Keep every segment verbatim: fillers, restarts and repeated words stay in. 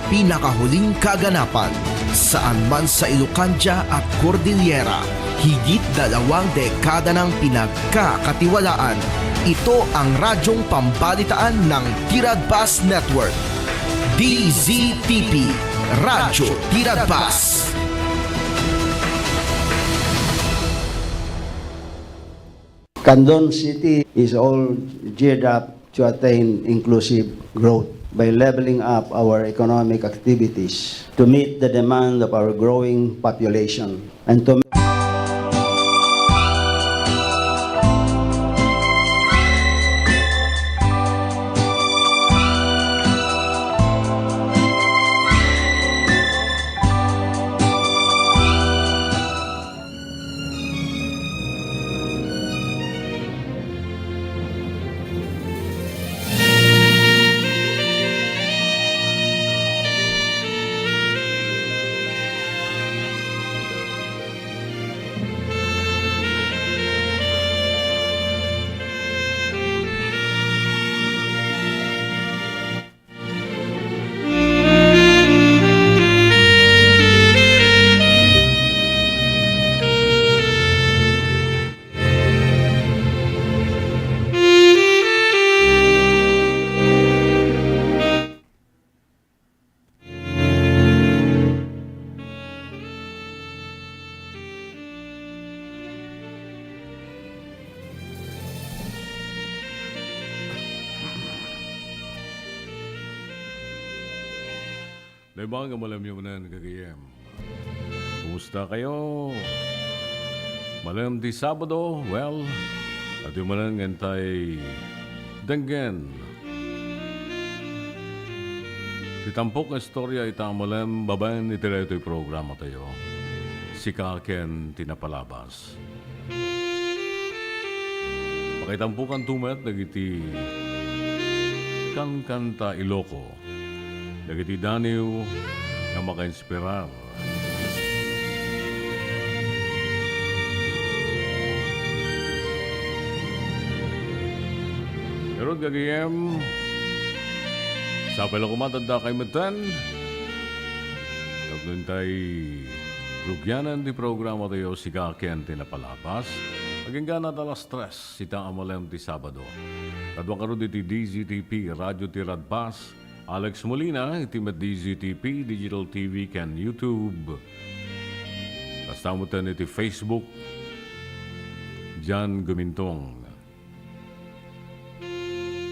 Pinakahuling kaganapan, saan man sa Ilocandia at Cordillera, higit dalawang dekada nang pinagkakatiwalaan. Ito ang radyong pambalitaan ng Tiradpas Network. D Z T P, Radyo Tiradpas. Candon City is all geared up to attain inclusive growth by leveling up our economic activities to meet the demand of our growing population and to Naimbag a malemyo manen, gagayyem. Kumusta kayo? Malem ti Sabado, well, adu manen nga intay denggen ti tampok nga istorya ita a malem babaen iti daytoy programa tayo. Sika ken ti napalabas. Pakaitampokanto met dagiti kankanta Iloko, dagiti daniw nga makainspirar. Ngarud, gagayyem, sapay la koma ti addakay metten tapno intay rugianen ti programa tayo, Sika ken ti Napalabas, agingga na alas tres ita a malem ti Sabado. Kaduak ngarud iti D Z T P, Radyo Tiradpas, Alex Molina, iti met D Z T P, Digital T V ken YouTube. Kasta metten iti Facebook, Jan Gumintong.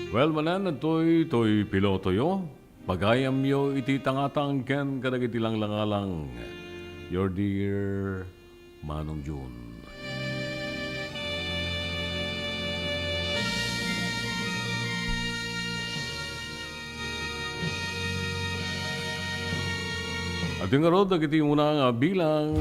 Well, manen, toy, toy pilotoyo. Pagayamyo iti tangatang ken kadagiti langlangalang. Your dear Manong Jun. Adu ngarud dagiti umuna nga bilang.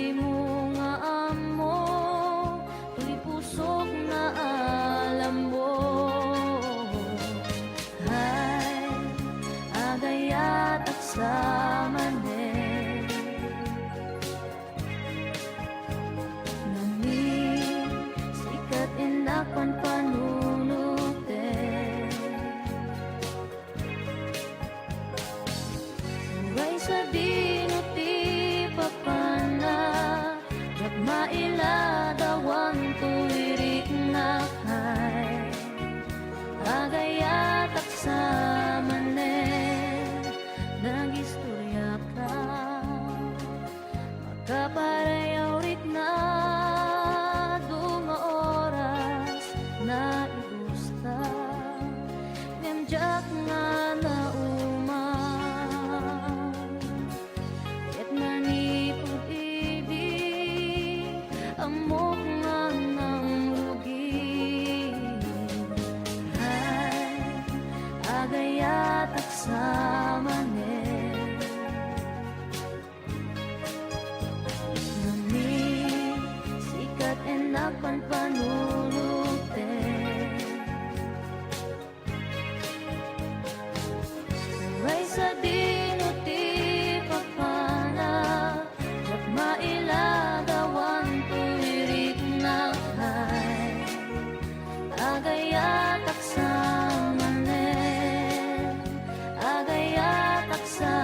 Mo nga ammo, toy pusok nga alammo. Hay, agayatak sa manen. Nami, sikat innak panpanunoten. Uray sadino ti papana, diak mailadawan toy riknak. Hay, agayatak sa manen, nagistoriaka. Kapareho riknak, adu nga oras naibusta, ngem diak nga nauman. Ket manipud idi, ammok nga nangrugi. Ay, agayatak sa manen. Nami, sikat innak panpanunoten. Uray sadino ti papana, diak mailadawan toy riknak. Ay, agayatak sa manen, agayatak sa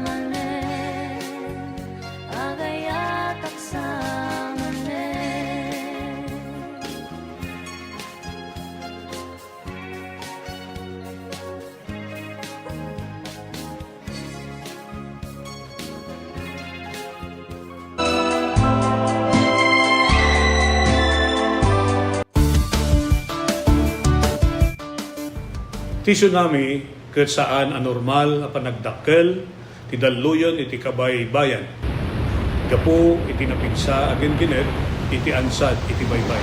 manen, agayatak sa manen. Ti tsunami ket saan a normal a panagdakkel ti dalluyon iti kabaybayan gapu iti napigsa a ginggined iti ansad iti baybay.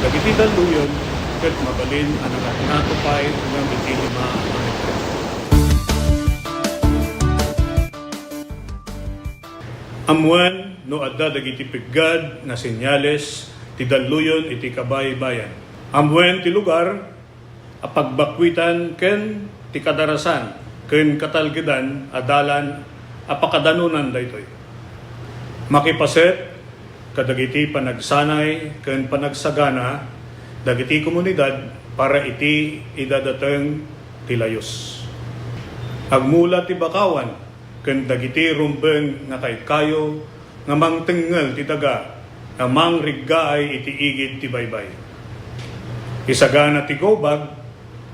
Dagiti dalluyon ket mabalin a nangatngato pay ngem iti lima a metro. Ammuen no adda dagiti peggad nga senyales ti dalluyon iti kabaybayan. Ammuen ti lugar a pagbakuitan ken ti kadarasan ken katalgedan a dalan a pakadanonan daytoy. Makipaset kadagiti panagsanay ken panagsagana dagiti komunidad para iti idadateng ti layus. Agmula ti bakawan ken dagiti rumbeng nga kaykayo nga mangtengngel ti daga nga mangriggaay iti igid ti baybay. Isagana ti gubag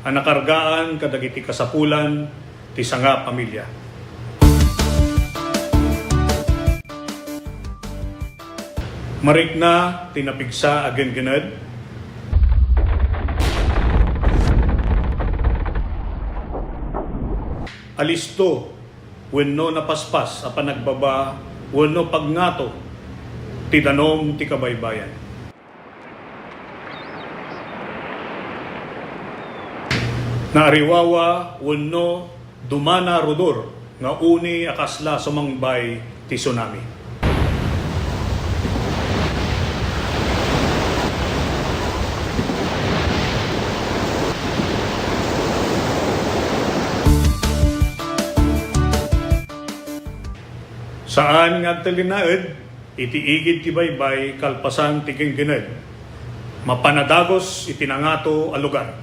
a nakargaan kadagiti kasapulan ti sangapamilia. Marikna ti napigsa a ginggined. Alisto wenno napaspas a panagbaba wenno pagngato ti danum ti kabaybayan. Naariwawa wenno dumana rudor nga uni a kasla sumangbay ti tsunami. Saan nga agtalinaed iti igid ti baybay kalpasan ti ginggined. Mapan a dagus iti nangato a lugar.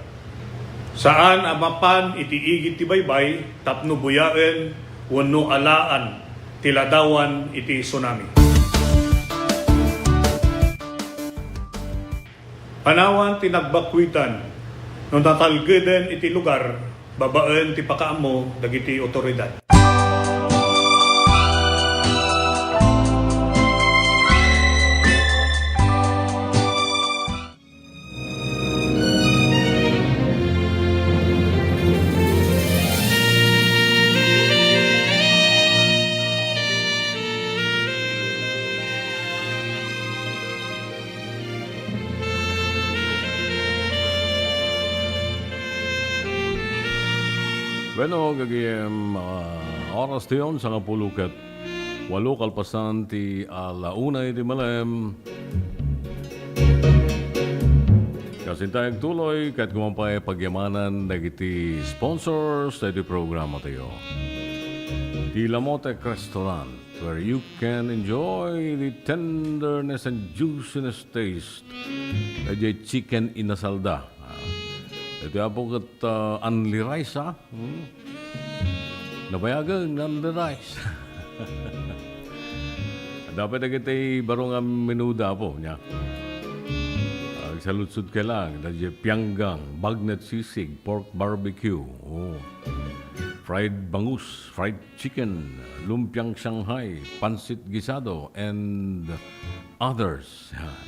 Saan a mapan iti igid ti baybay tapno buyaen wenno alaan ti ladawan iti tsunami. Panawan ti nagbakuitan no natalgeden iti lugar babaen ti pakaammo dagiti otoridad. Bueno, gagayem, ah, oras ti on, sangapulo ket Walo kalpasan ti ala una iti malem. Kasin tayo agtuloy, ket kuman pay pagyamanan dagiti sponsors dagiti programa tayo. Ti Lamotec Restaurant, where you can enjoy the tenderness and juiciness taste. Dagiti chicken inasalda. Ah, iti apo ket, ah, unli rice, ha? Hmm? Nabayagen, unli rice. Dapat dagiti baro nga menuda, apo, nya. Agsaludsod ka lang, dagiti pianggang, bagnet sisig, pork barbecue, oh. Fried bangus, fried chicken, lumpiang Shanghai, pansit guisado, and others. Yan.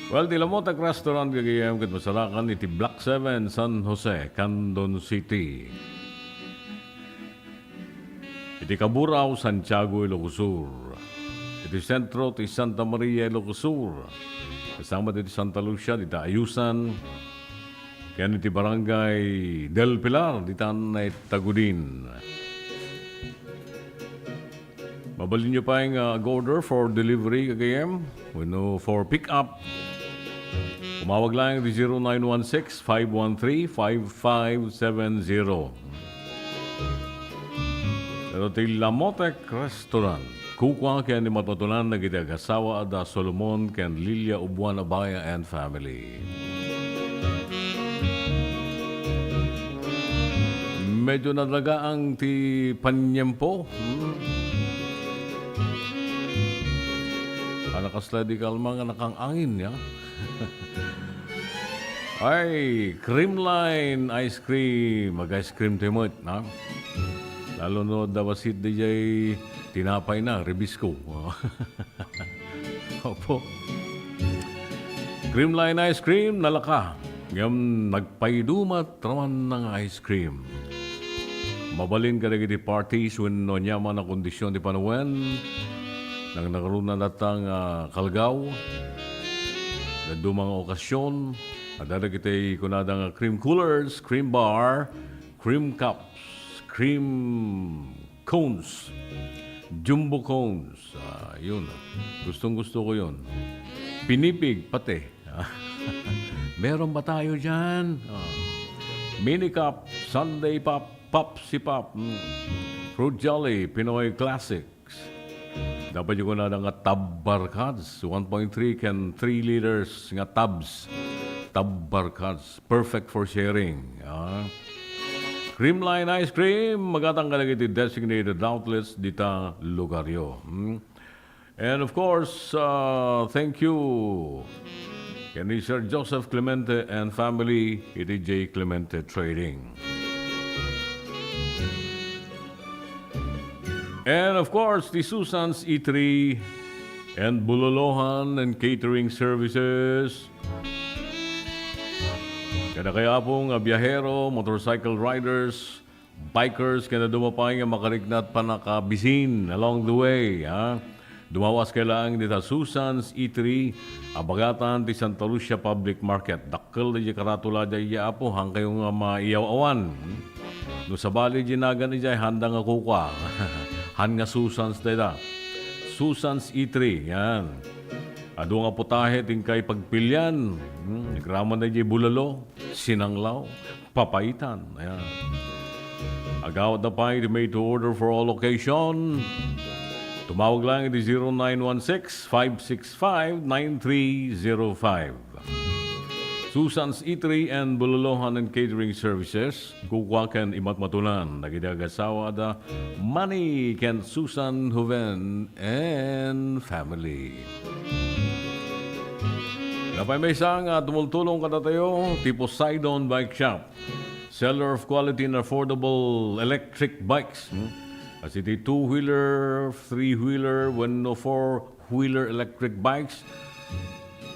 Well, ti Lamotec Restaurant, gagayam, ket masarakan iti Block seven, San Jose, Candon City. Iti Kaburao, Santiago, Ilocos Sur. Iti sentro, ti Santa Maria, Ilocos Sur. Kasama iti Santa Lucia, dita Ayusan. Ken iti Barangay Del Pilar, dita Tagudin. Mabalinyo pay nga ag-order for delivery, gagayem, wenno for pick up. Tumawag lang iti zero nine one six, five one three, five five seven zero. Pero ti Lamotec Restaurant, kukua ken ni matutunan dagiti agasawa a da Solomon ken Lilia Ubuan Abaya and family. Medyo nadagaang ti paniempo. Hmm. Ano kasla di kalma nga nakangangin, ya? Ay, Creamline Ice Cream. Mag-ice cream tayo met, na? Lalo no adda bassit diay tinapay na, Ribisco. Opo. Creamline Ice Cream, nalaka. Ngem nagpaiduma met raman nga ice cream. Mabalin kadagiti parties wenno aniaman a kondisyon ti panawen. Nang nangruna datang, ah, kalgaw. Dadduma nga okasyon. Adda dagiti kunada nga cream coolers, cream bar, cream cups, cream cones, jumbo cones. Ah, yun. Gustong-gusto ko yun. Pinipig, pati. Meron ba tayo dyan? Ah. Mini Cup, Sunday Pop, Popsi Pop, mm. Fruit Jolly, Pinoy Classics. Dapat yung kunada nga Tab Barkads, one point three can three liters nga tubs. Tab Barkads, perfect for sharing. Ah. Creamline Ice Cream, magatang kadagiti designated outlets dita lugaryo. Hmm? And of course, uh, thank you ken ni Sir Joseph Clemente and family iti J Clemente Trading. And of course, the Susan's Eatery and Bulolohan and Catering Services. Kada kayapong a biyahero, motorcycle riders, bikers, ken dadduma pay nga makarikna ti pannakabisin along the way, ha? Dumawas kay laeng dita Susan's Eatery, a bagatan ti Santa Lucia Public Market. Dakkel daydi karatula daydi, Apo, han kayo nga maiyaw-awan. No sabali di nagan idiay, handa nga kukua. Han nga Susan's dayta. Susan's Eatery, yan. Adu nga putahe ti inkay pagpilian. Hmm, agraman daydi bulalo, sinanglaw, papaitan. Ayan. Agawatna pay ti made to order for all occasion. Tumawag lang iti zero nine one six, five six five, nine three zero five. Susan's Eatery and Bulolohan and Catering Services. Kukua ken imatmatunan dagiti agasawa da Manny ken Susan Joven and family. Napay maysa nga tumultulong kadatayo, ti Poseidon Bike Shop. Seller of quality and affordable electric bikes. Hmm? As iti two-wheeler, three-wheeler, wenno four-wheeler electric bikes.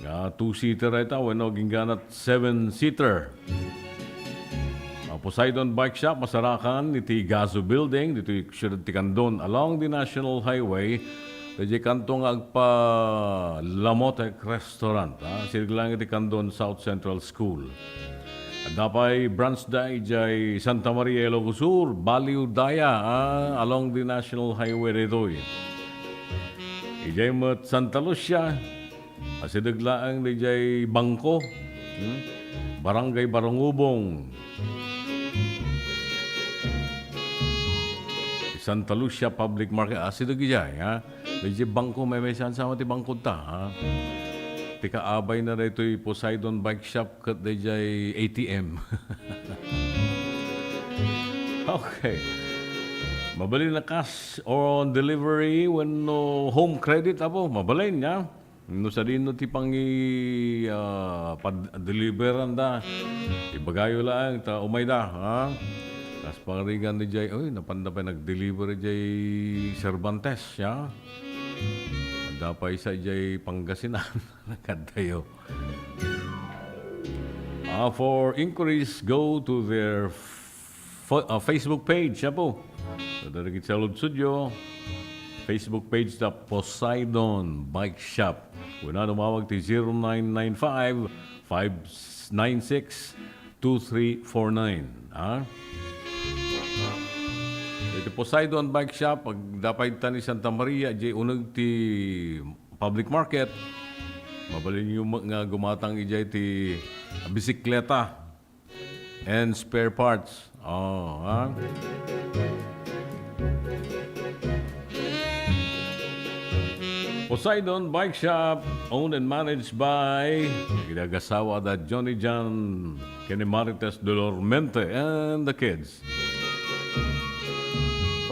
Nga two-seater ita, wenno agingganat seven-seater. Ah, Poseidon Bike Shop, masarakan iti Gazo Building, ditoy siyudad ti Candon, along the National Highway, daydiay kanto nga agpa-Lamotec Restaurant, ha? Sirig lang iti Candon South Central School. Adda pay branch da idiay Santa Maria, Ilocos Sur, Ballyudaya, ah, along the National Highway daytoy. Idiay met Santa Lucia, asideg laeng idiay Bangko, hmm? Barangay Barangubong. Santa Lucia Public Market, asideg idiay, ha? Daydiay bangko, maymaysa, saan ti bangko ta, ha? Ti kaabayna daytoy Poseidon Bike Shop ket daydiay A T M. Okay. Mabalin a cash on delivery wenno home credit, apo? Mabalin, ha? No sadino ti pangi-, ah, pad-, deliveran da. Ibagayo laeng ta umayda, ha? Kas pangarigan ni Jay, oy, napanda pay nag-deliver Jay Cervantes, ya? Adda pay sa Jay Pangasinan. Kadtayo. Ah, for inquiries, go to their fo-, ah, Facebook page, apo. Sa daragit sa Lord Studio, Facebook page ta Poseidon Bike Shop. Wenno tumawag ti zero nine nine five, five nine six, two three four nine. Ha? Iti Poseidon Bike Shop, pag dapay ta ni Santa Maria, di uneg ti public market, mabalinyo met nga gumatang idiay ti bisikleta and spare parts. Oh, ha? Poseidon Bike Shop, owned and managed by, iti agasawa da Johnny John, ken ni Marites Dolormente and the kids.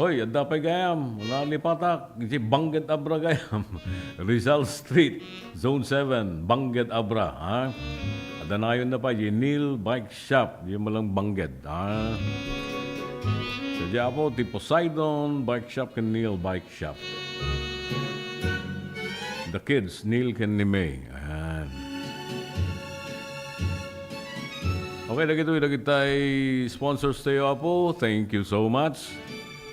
Oy, adda pay gayam, nalipatak, iti Bangked Abra gayam. Rizal Street, Zone seven, Bangked Abra, ha? Adda nayon na pay, Neil Bike Shop, di man lang Bangked, ha? Sa di apo, ti Poseidon Bike Shop ken Neil Bike Shop. The kids, Neil ken ni May. Ayan. Okay, dagitoy, dagitay sponsors tayo, apo. Thank you so much.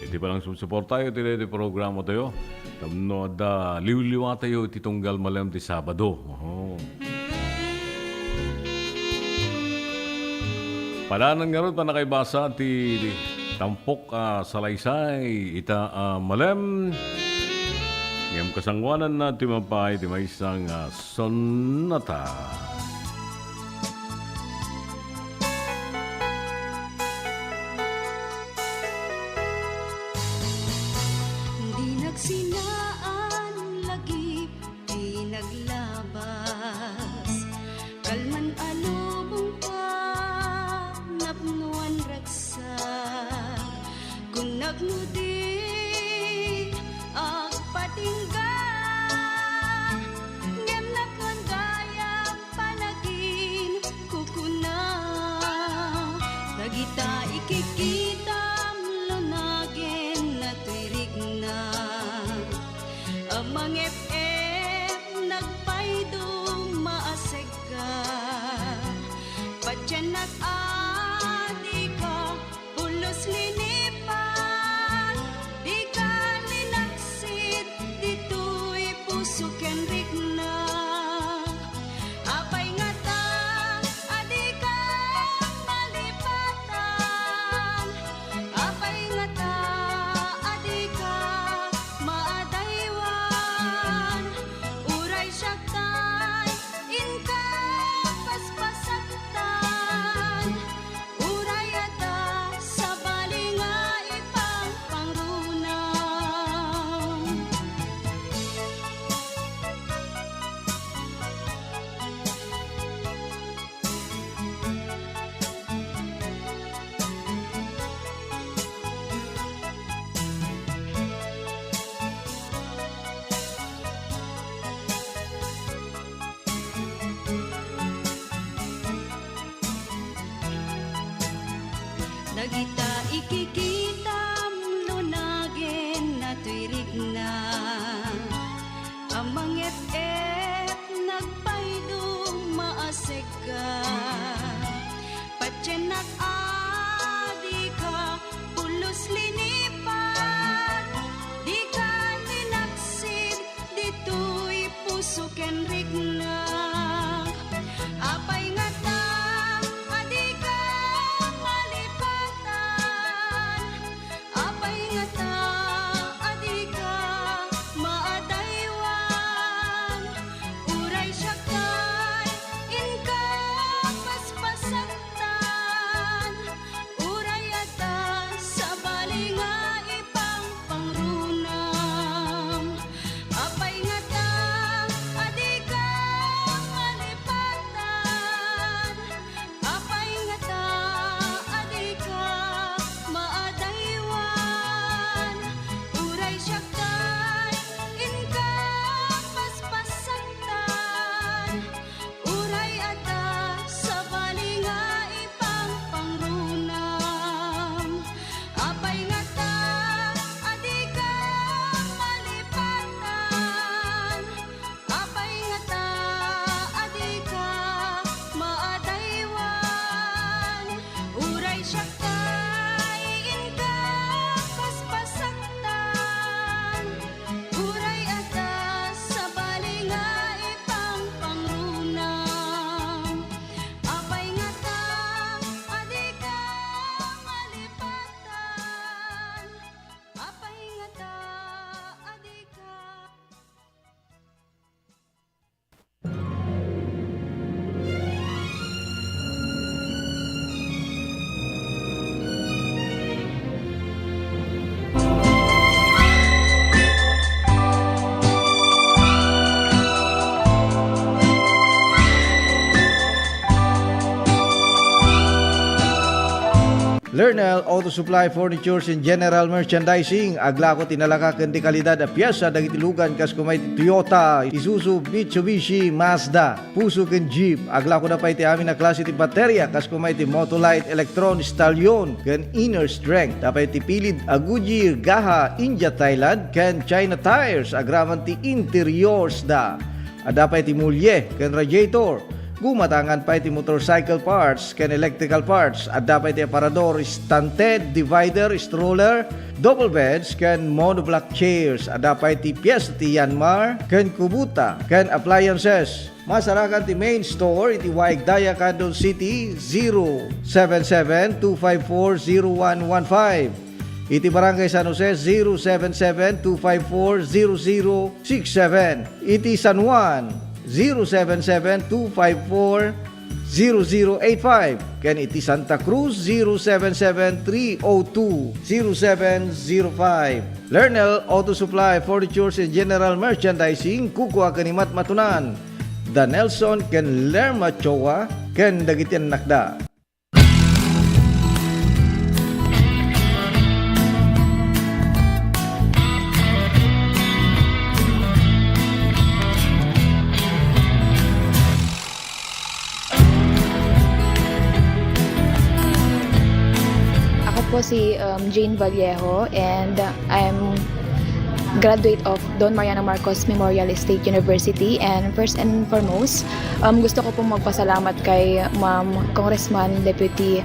Iti panangsusuportayo iti daytoy programa tayo. Tapno adda liwliwa tayo iti tunggal malem ti Sabado. Oho. Padanan ngarud, pannakaibasa ti, ti tampok a salaysay ita a malem. Ngem kasangoananna ti mapay ti maysa nga sonata. Di nagsinaan lagip, di naglabas. Kalman a lubong ta, napnuan ragsak. Kun napno di agpatingga, ngem napnuan gayam Lernel Auto Supply Furnitures and General Merchandising, aglako ti nalaka ken di kalidad a piesa dagiti lugan kas kuma iti Toyota, Isuzu, Mitsubishi, Mazda. Puso ken Jeep. Aglako da pay ti amin a klase ti bateria, kas kuma iti Motolite, Electron, Stallion, ken Inner Strength. Da pay ti pilid a Goodyear, Gaha, India, Thailand, ken China tires. Agraman ti interiors da. Adda pay ti mulye ken radiator. Gumatangan pay ti motorcycle parts ken electrical parts. Adda pay ti aparador, stand, divider, stroller, double beds, ken monoblock chairs. Adda pay ti piyes ti Yanmar ken Kubota ken appliances. Masarakan ti main store iti Waig Daya, Candon City, zero seven seven two five four zero one one five. Iti Barangay San Jose, zero seven seven two five four zero zero six seven. Iti San Juan, zero seven seven two five four zero zero eight five. Ken iti Santa Cruz, zero seven seven three oh two zero seven zero five. Lernel Auto Supply, Furnitures and General Merchandising, kukua ken ni Matmatunan. Da Nelson ken Lerma Choa ken dagiti annakda. Ako po si, um, Jane Vallejo, and I'm graduate of Don Mariano Marcos Memorial State University. And first and foremost, um, gusto ko pong magpasalamat kay Ma'am Congressman Deputy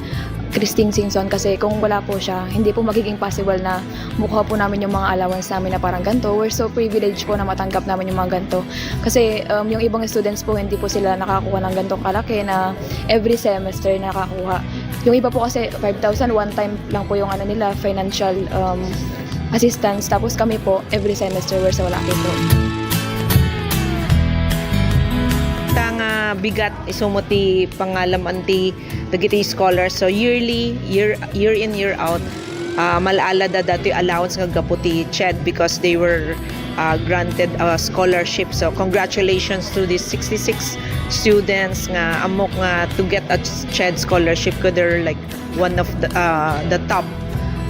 Christine Singson, kasi kung wala po siya, hindi po magiging possible na makuha po namin yung mga allowance namin na parang ganito. We're so privileged po na matanggap namin yung mga ganito. Kasi, um, yung ibang students po, hindi po sila nakakuha ng ganitong kalaki na every semester nakakuha. Yung iba po kasi five thousand, one time lang po yung ano nila, financial, um, assistance. Tapos kami po, every semester, we're so lucky po. Ta nga bigat, isu met ti pangalam-an ti dagiti scholars. So yearly, year, year in, year out, ah, mal-ala da datoy allowance nga gapu ti CHED because they were, ah, granted a scholarship. So congratulations to these sixty-six students nga ammok nga to get a CHED scholarship, 'cause they're, like, one of the, ah, the top,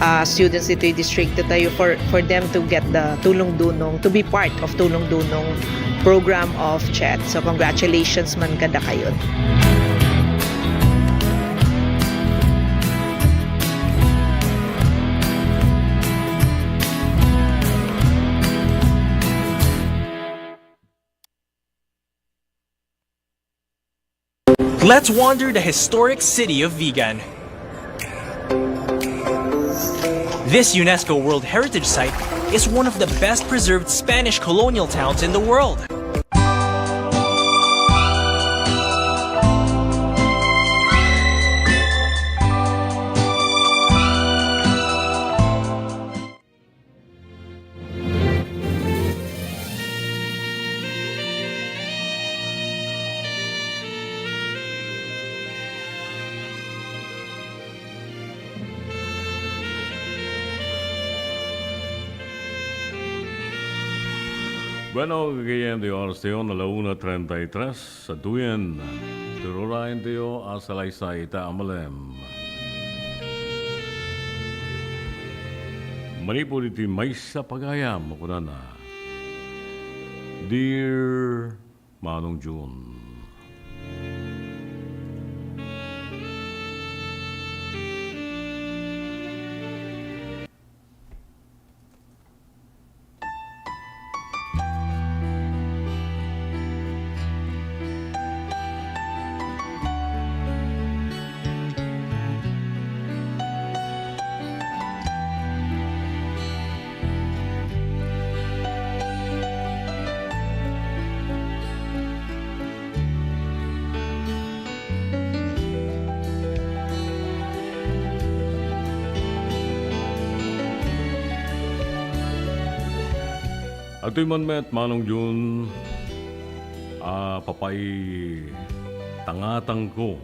ah, students ditoy distrito tayo, for, for them to get the Tulong Dunong, to be part of Tulong Dunong program of CHED. So congratulations man kadakayo. Let's wander the historic city of Vigan. This UNESCO World Heritage Site is one of the best preserved Spanish colonial towns in the world. Bueno, kayat ti oras tayo, ala una treinta y tres. Saduyen, tururayen tayo a salaysay ita a malem. Manipud iti maysa pagayam, kunana, Dear Manong Jun. Agtoy man met, Manong Jun, a papaitangatangko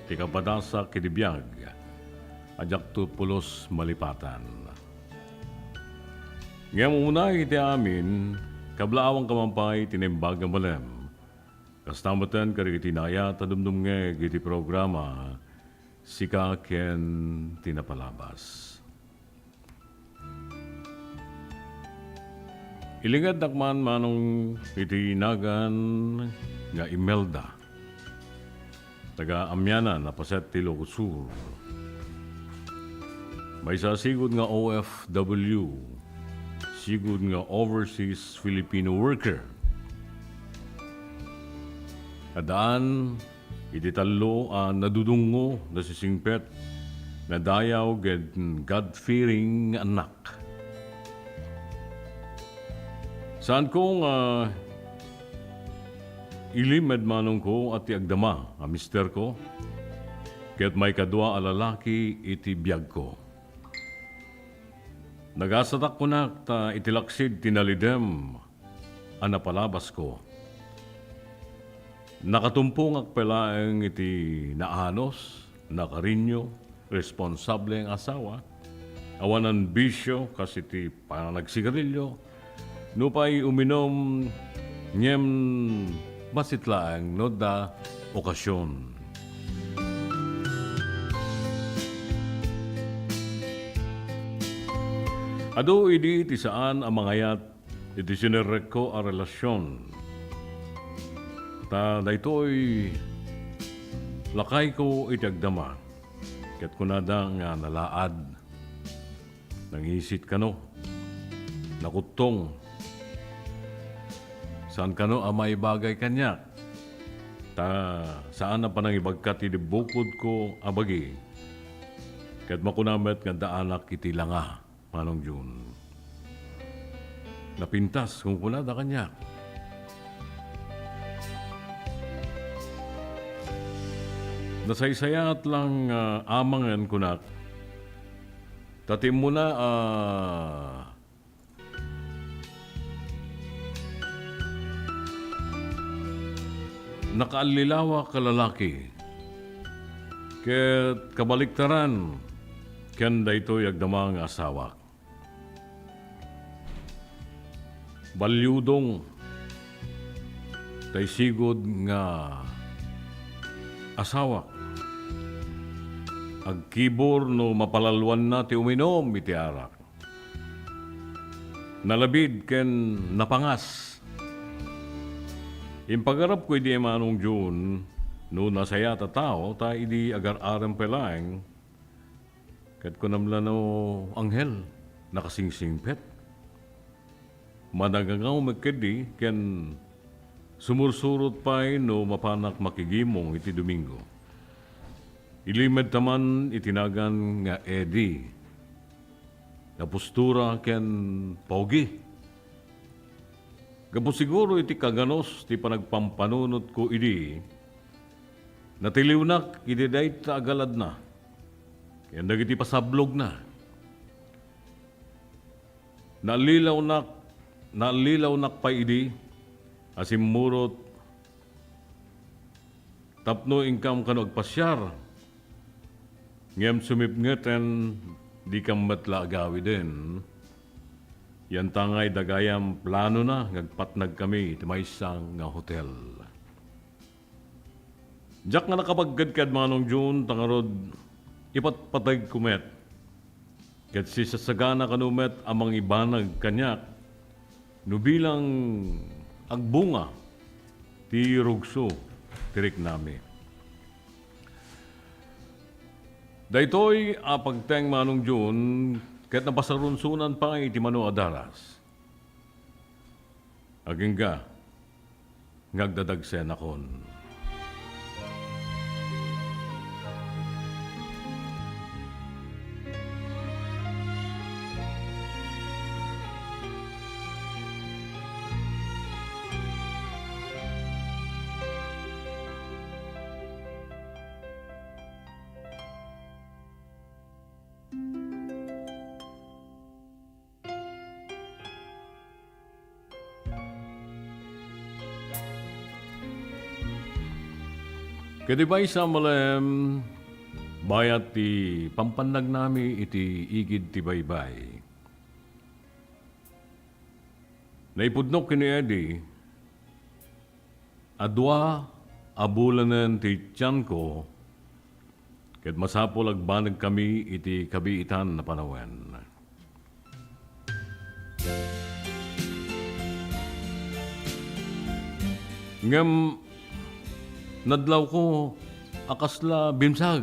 ti kapadasak iti biag a diakto pulos malipatan. Ngem umuna iti amin, kablaawanka man pay ti naimbag a malem. Kasta metten kadagiti naayat a dumdumngeg iti programa Sika ken ti napalabas. Ilingednak man, Manong, iti nagan nga Imelda, taga Amianan a paset ti Ilocos Sur. Maysa a sigud nga O F W, sigud nga overseas Filipino worker. Addaan iti tallo a nadudungngo, nasisingpet, nadayaw, ken God-fearing nga annak. Saanko nga ilimed, Manongko, a ti agdama a misterko, ket maikadua a lalaki iti biagko. Nagasatak kunak ta iti laksid ti nalidem a napalabasko. Nakatumpongak pay laeng iti naanos, nakarinio, responsable nga asawa, awanan bisio kas iti panagsigarilio, nupay uminum, ngem bassit laeng no adda okasion. Adu idi ti saan a mangayat iti sinerrekko a relasion. Ta daytoy lakayko iti agdama, ket kunada nga nalaad, nangisit kano, nakuttong, saan kano a maibagay kaniak, ta saan a panangibagka ti bukod ko a bagi, ket makuna met nga addaanak iti langa. Manong Jun. Napintas, kunkunada kaniak. Nasaysayaat lang, ah, amangen kunak. Ta ti immuna, ah, nakaallilawak a lalaki. Ket kabaliktaran ken daytoy agdama nga asawak. Baliwdong tay sigud nga asawak. Agkibor no mapalalwanna ti uminum iti arak. Nalabid ken napangas. Impagarapko idi Manong Jun no nasayaat a tao ta idi agar-arem pay laeng, ket kunam la no anghel, nakasingsingpet. Managangaw met ketdi ken sumursurot pay no mapanak makigimong iti Domingo. Ilimed ta man iti nagan nga Eddie. Napostura ken pogi. Gapu siguro iti kaganus ti panagpampanunotko idi, natiliwnak iti dayta a galadna ken dagiti pasablogna. Naallilawnak, naallilawnak pay idi a simmurot tapno inkam kano agpasiar, ngem sumipngeten, dikam met la agawiden. Yantangay dagayam planona nga agpatnagkami iti maysa nga hotel. Diak nga nakabagged kad Manong Jun, ta ngarud ipatpategko met. Ket sisasagana kano met a mangibanag kaniak no bilang agbunga ti rugso ti riknami. Daytoy a pagteng Manong Jun ket napasarunsonan pay iti mano a daras. Agingga nga agdadagsenakon. Ket ti maysa a malem, bayat ti pampannagnami iti igid ti baybay. Naipudnok ken ni Eddie a dua a bulanen ti tianko ket masapul agbanegkami iti kabiitan a panawen. Ngem nadlawko a kasla bimsag,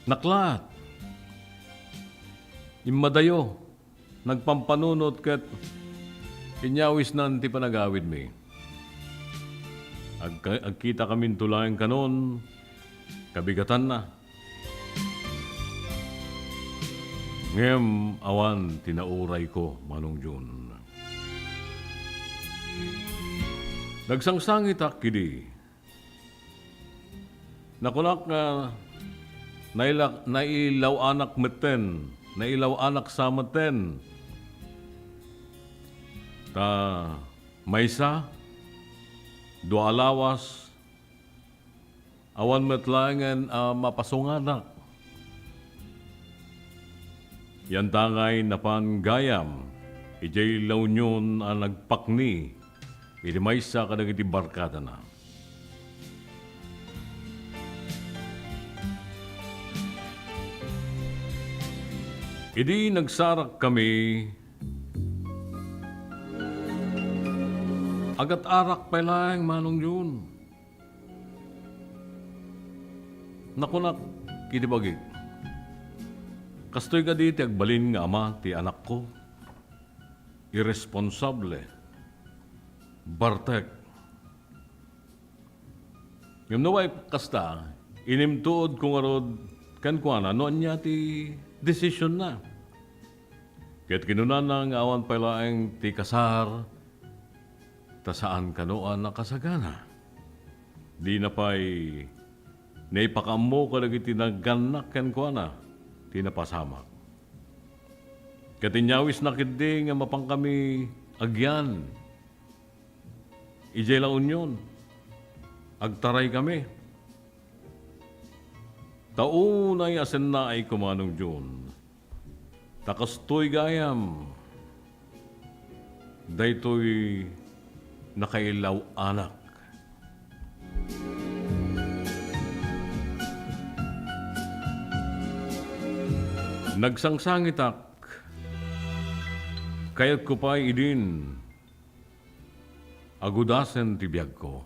naklaat, immadayo, nagpampanunot ket inyawisnan ti panagawidmi. Agka-, agkitakaminto laeng kanon, kabigatanna. Ngem awan ti naurayko, Manong Jun. Nagsangsangitak idi. Nakunak nga naila-, nailaw-anak metten, nailaw-anak sa metten. Ta maysa, dua a lawas, awan met laengen a mapasungadak. Yantangay napan gayam idiay La Union a nagpakni iti maysa kadagiti barkadana. Idi nagsarakkami, agat-arak pay laeng, Manong Jun. Nakunak iti bagik, kastoy kadi ti agbalin nga ama ti anakko? Irresponsable, bartek. Ngem no way kasta, inimtuodko ngarud kenkuana no ania ti desisionna. Ket kinunana nga awan pay laeng ti kasar, ta saan kano a nakasagana. Dina pay naipakaammo kadagiti nagannak kenkuana ti napasamak. Ket inyawisna ketdi nga mapankami agyan idiay La Union. Agtaraykami. Ta unay a sennaayko, Manong Jun. Ta kastoy gayam daytoy nakailaw-anak. Nagsangsangitak, kayatko pay idin agudasen ti biagko.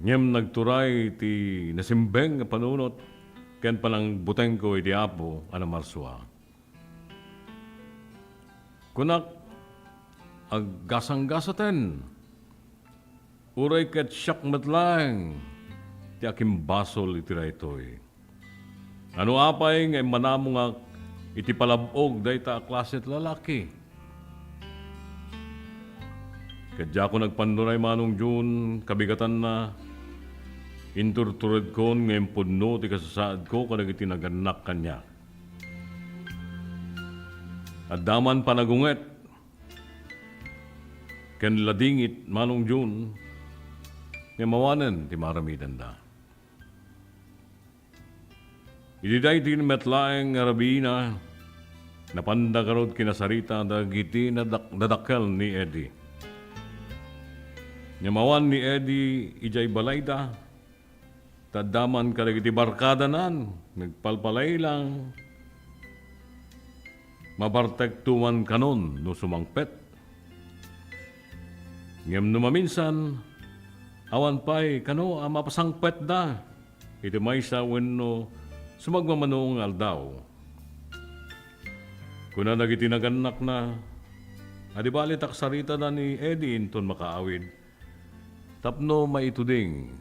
Ngem nagturay ti nasimbeng a panunot ken panangbutengko iti Apo a namarsua. Kunak, aggasanggasaten, uray ket siak met laeng ti akimbasol iti daytoy. Ano apay nga immanamongak iti palab-og dayta a klase ti lalaki? Ket diakon agpannuray, Manong Jun, kabigatanna, inturturedkon nga impudno ti kasasaadko kadagiti nagannak kaniak. Adda man panagunget ken ladingit, Manong Jun, ngem awanen ti maaramidenda. Idi daydi met laeng nga rabiina, napanda garud kinasarita dagiti nadak-, nadakkel ni Eddie. Ngem awan ni Eddie idiay balayda, ta adda man kadagiti barkadanan, nagpalpalaylang, mabartekto man kanon no sumangpet. Ngem no maminsan, awan pay kano a mapasangpetda iti maysa wenno sumagmamano nga aldaw. Kuna dagiti nagannakna a di bali ta agsaritada ni Eddie inton makaawid tapno maituding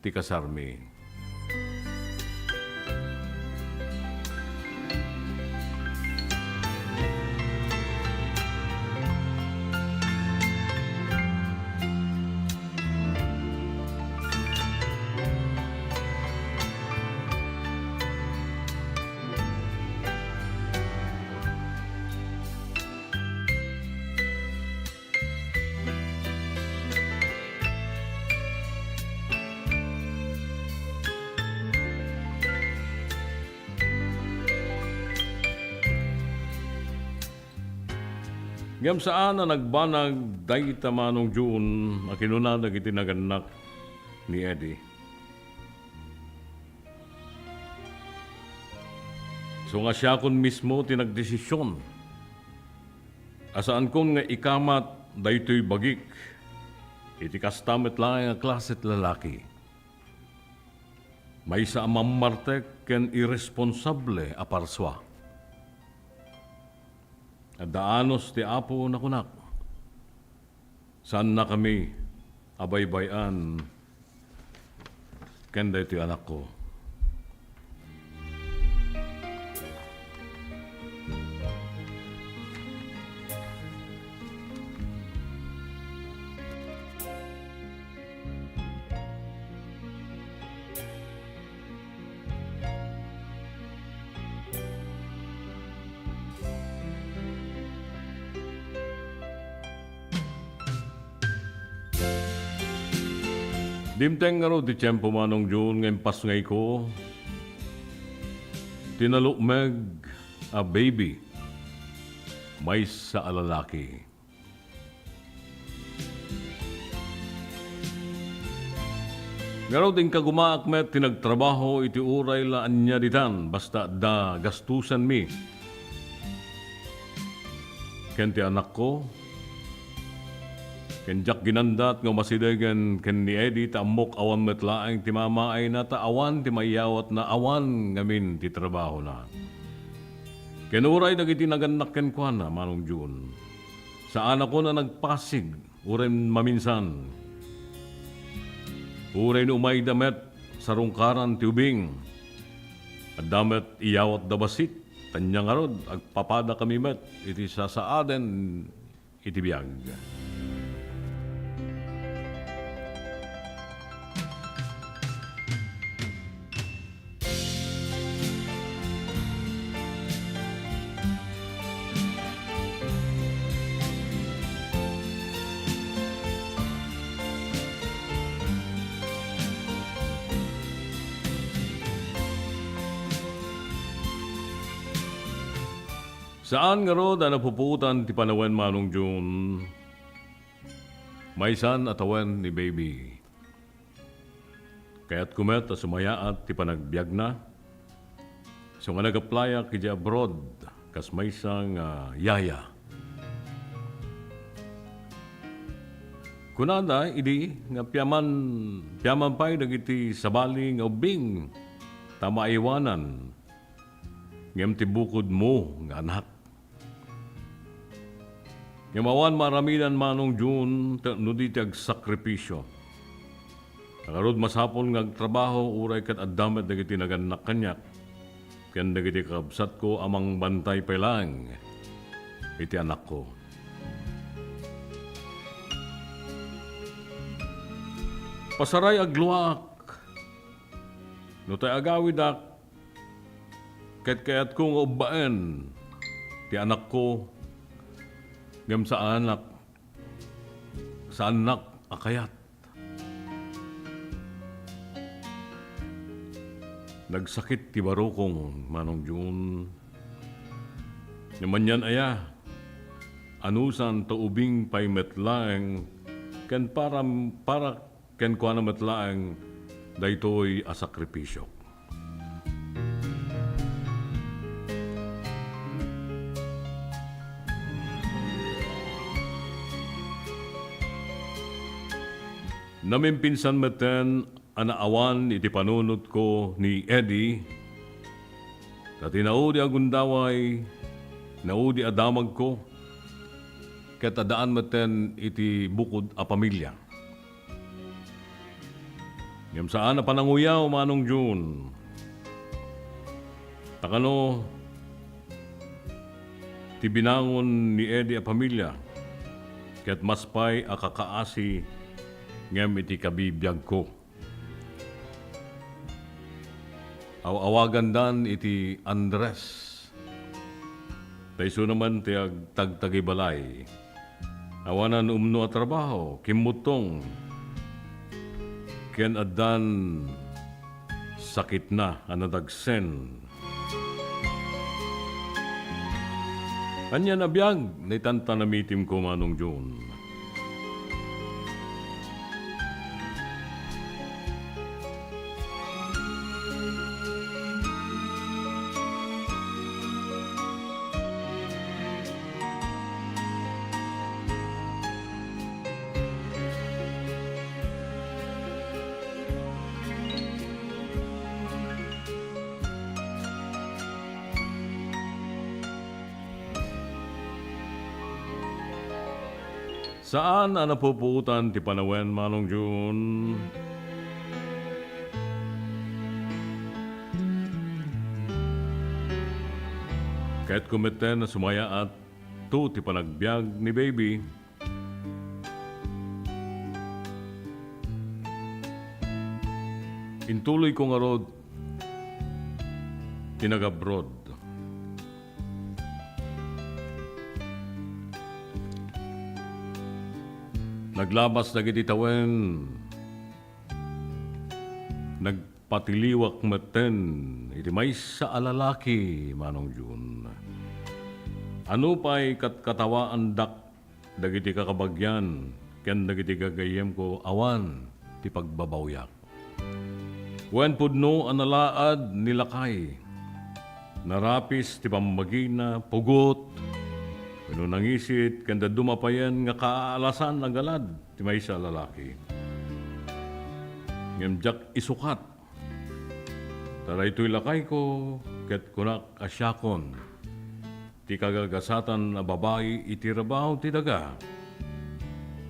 ti kasarmi. Ngem saan a nagbanag dayta Manong Jun a kinuna dagiti nagannak ni Eddie. Isu nga siakon mismo ti nagdesision a saankon nga ikamat daytoy bagik iti kasta met laeng a klase ti lalaki. Maysa a mammartek ken irresponsable a parsua. Adda anus ti Apo nakunak. Saannakami a baybay-an ken daytoy anakko. Dimteng ngarud ti tiempo, Manong Jun, nga impasngayko ti nalukmeg a baby, maysa a lalaki. Ngarud, inkagumaak met ti nagtrabaho iti uray la ania ditan, basta adda gastusanmi ken ti anakko, ken diak ginandat nga umasidegen ken ni Eddie ta ammok awan met laeng ti mamaayna ta awan ti maiyawatna awan ngamin ti trabahona. Ken uray dagiti nagannak kenkuana, Manong Jun, saanakon a nagpasig uray maminsan. Uray no umayda met sarungkaran ti ubing, adda met iyawatda bassit, ania ngarud, agpapadakami met iti sasaaden iti biag. Saan ngarud a napupuotan ti panawen, Manong Jun. Maysan a tawen ni baby. Kayatko met a sumayaat ti panagbiagna. Isu nga nag-applyak idiay abroad kas maysa nga yaya. Kunada idi nga piaman, piaman pay dagiti sabali nga ubbing ta maaywanan ngem ti bukodmo nga anak. Ngem awan maaramidan, Manong Jun, ta no di ti agsakripisio. Ngarud, masapul nga agtrabaho uray ket adda met dagiti nagannak kaniak ken dagiti kakabsatko a mangbantay pay laeng iti anakko. Pasaray agluaak no tay agawidak ket kayatko nga ubbaen ti anakko, ngem saanak, saannak a kayat. Nagsakit ti barukong, Manong Jun. Ngem anian aya, anusan ta ubing pay met laeng ken para, para kenkuana met laeng daytoy a sakripisio. Namimpinsan metten a naawan iti panunotko ni Eddie, ta ti naudi a gundaway, naudi a damagko, ket addaan metten iti bukod a pamilia. Ngem saan a pananguyaw, Manong Jun. Ta kano ti binangon ni Eddie a pamilia, ket mas pay a kakaasi ngem iti kabibiagko. Aw-awagandan iti Andres. Ta isuna man ti agtagtagibalay. Awanan umno a trabaho, kimmuttong, ken addan sakitna a nadagsen. Ania a biag, naitan ta namitimko, Manong Jun. Saan a napupuotan ti panawen, Manong Jun. Kayatko metten a sumayaat to ti panagbiag ni Baby. Intuloyko ngarud ti nag-abroad. Naglabas dagiti tawen, nagpatiliwak metten iti maysa a lalaki, Manong Jun. A nupay katkatawaandak dagiti kakabagian ken dagiti gagayyemko, awan ti pagbabawiak. Wen pudno a nalaad ni lakay. Narapis ti pammagina, pugot, wenno nangisit, ken dadduma payen nga kaalasan a galad ti maysa a lalaki. Ngem diak isukat. Ta daytoy lakayko, ket kunak a siakon ti kagagasatan a babai iti rabaw ti daga,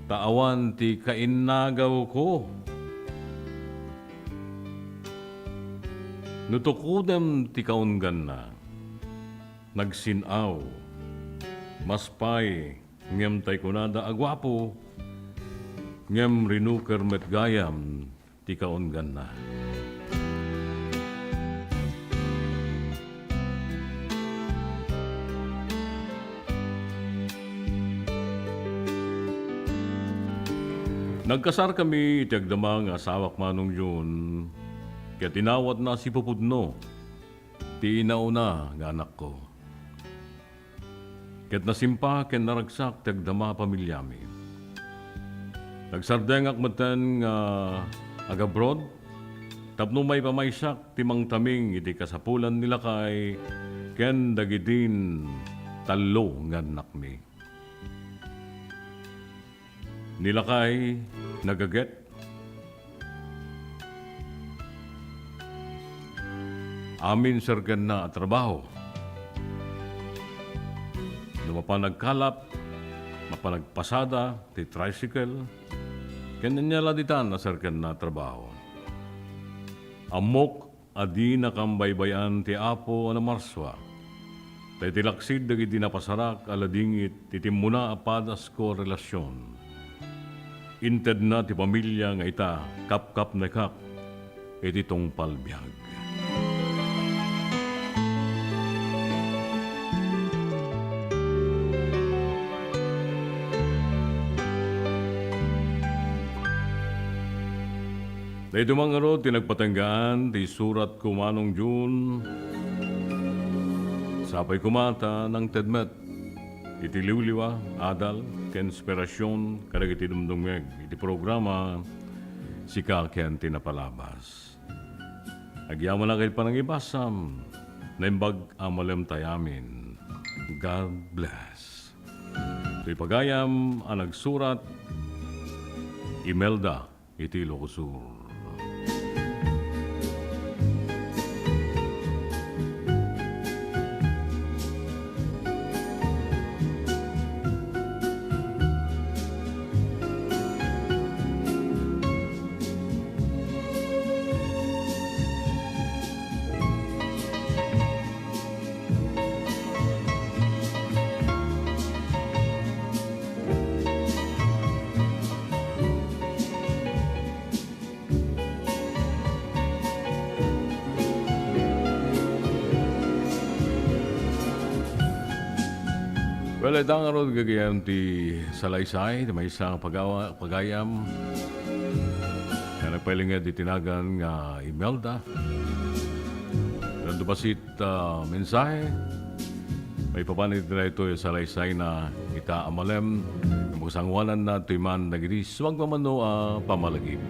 ta awan ti kainnagawko. No tukodem ti kaungganna, nagsin-aw, maspay, ngem tay kunada a guapo, ngem rinuker met gayam ti kaungganna. Nagkasarkami iti agdama nga asawak, Manong Jun, ket inawatna a sipupudno ti inauna nga anakko. Ket nasimpa ken naragsak ti agdama a pamiliami. Nagsardengak metten nga agabroad tapno maipamaysak ti mangtaming iti kasapulan ni lakay ken dagidin tallo nga annakmi. Ni lakay, nagaget. Amin serkenna a trabaho. No mapan nagkalap, mapan nagpasada ti tricycle, ken ania la ditan a serkenna a trabaho. Ammok a dinakam baybay-an ti Apo a namarsua. Ta iti laksid dagiti napasarak a ladingit ti timmuna a padasko a relasion, intedna ti pamilia nga ita kapkapnekak iti tungpal biag. Daytoy man ngarud ti nagpatenggaan ti suratko, Manong Jun. Sapay koma ta nangted met iti liwliwa, adal, ken inspirasion kadagiti dumdumngeg iti programa Sika ken ti Napalabas. Agyamanak iti panangibasam, naimbag a malemtayamin. God bless. Toy pagayam a nagsurat, Imelda iti Ilocos Sur. Well, ita ngarud gagayyem ti salaysay ti maysa nga pagawa-, pagayam nga nagpailinged iti nagan nga Imelda. Adu bassit a mensahe maipapan iti daytoy a salaysayna, ita a malem nga masangoananna toy man dagiti sumagmamano a pammalagip.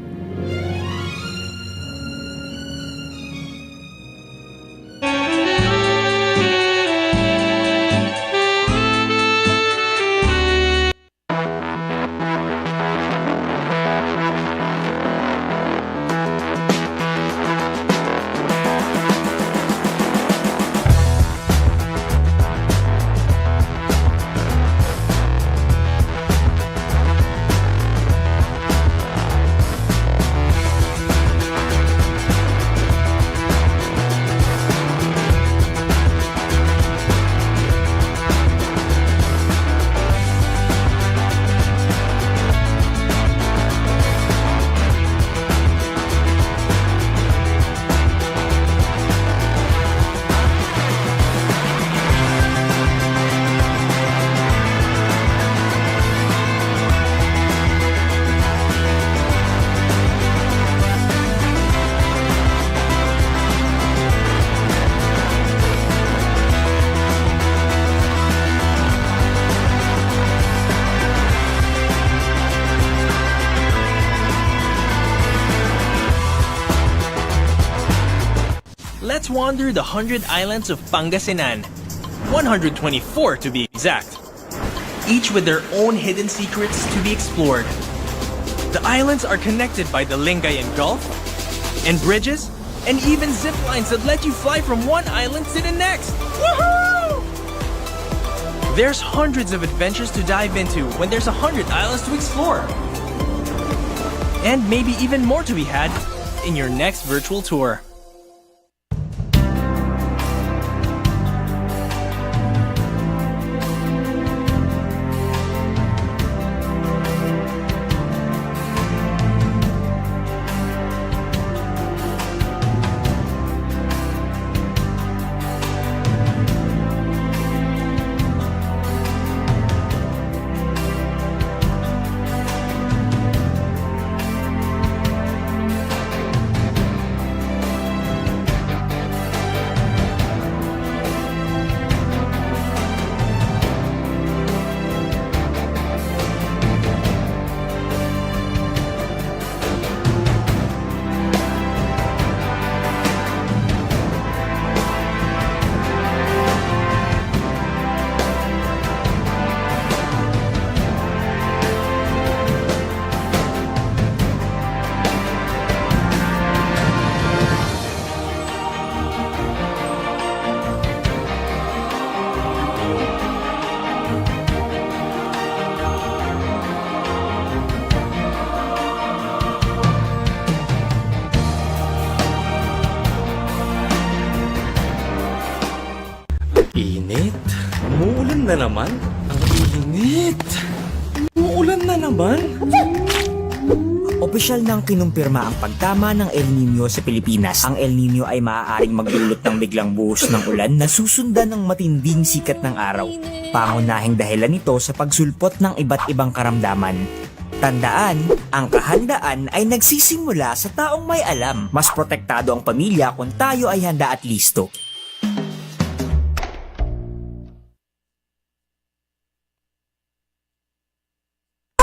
Let's wander the hundred islands of Pangasinan. One hundred twenty-four to be exact. Each with their own hidden secrets to be explored. The islands are connected by the Lingayen Gulf and bridges and even zip lines that let you fly from one island to the next. Woohoo! There's hundreds of adventures to dive into when there's a hundred islands to explore. And maybe even more to be had in your next virtual tour. Init. Umuulan na naman. Ang init. Umuulan na naman. Opisyal nang kinumpirma ang pagtama ng El Niño sa Pilipinas. Ang El Niño ay maaaring magdulot ng biglang buhos ng ulan na susundan ng matinding sikat ng araw. Pangunahing dahilan nito sa pagsulpot ng iba't ibang karamdaman. Tandaan, ang kahandaan ay nagsisimula sa taong may alam. Mas protektado ang pamilya kung tayo ay handa at listo.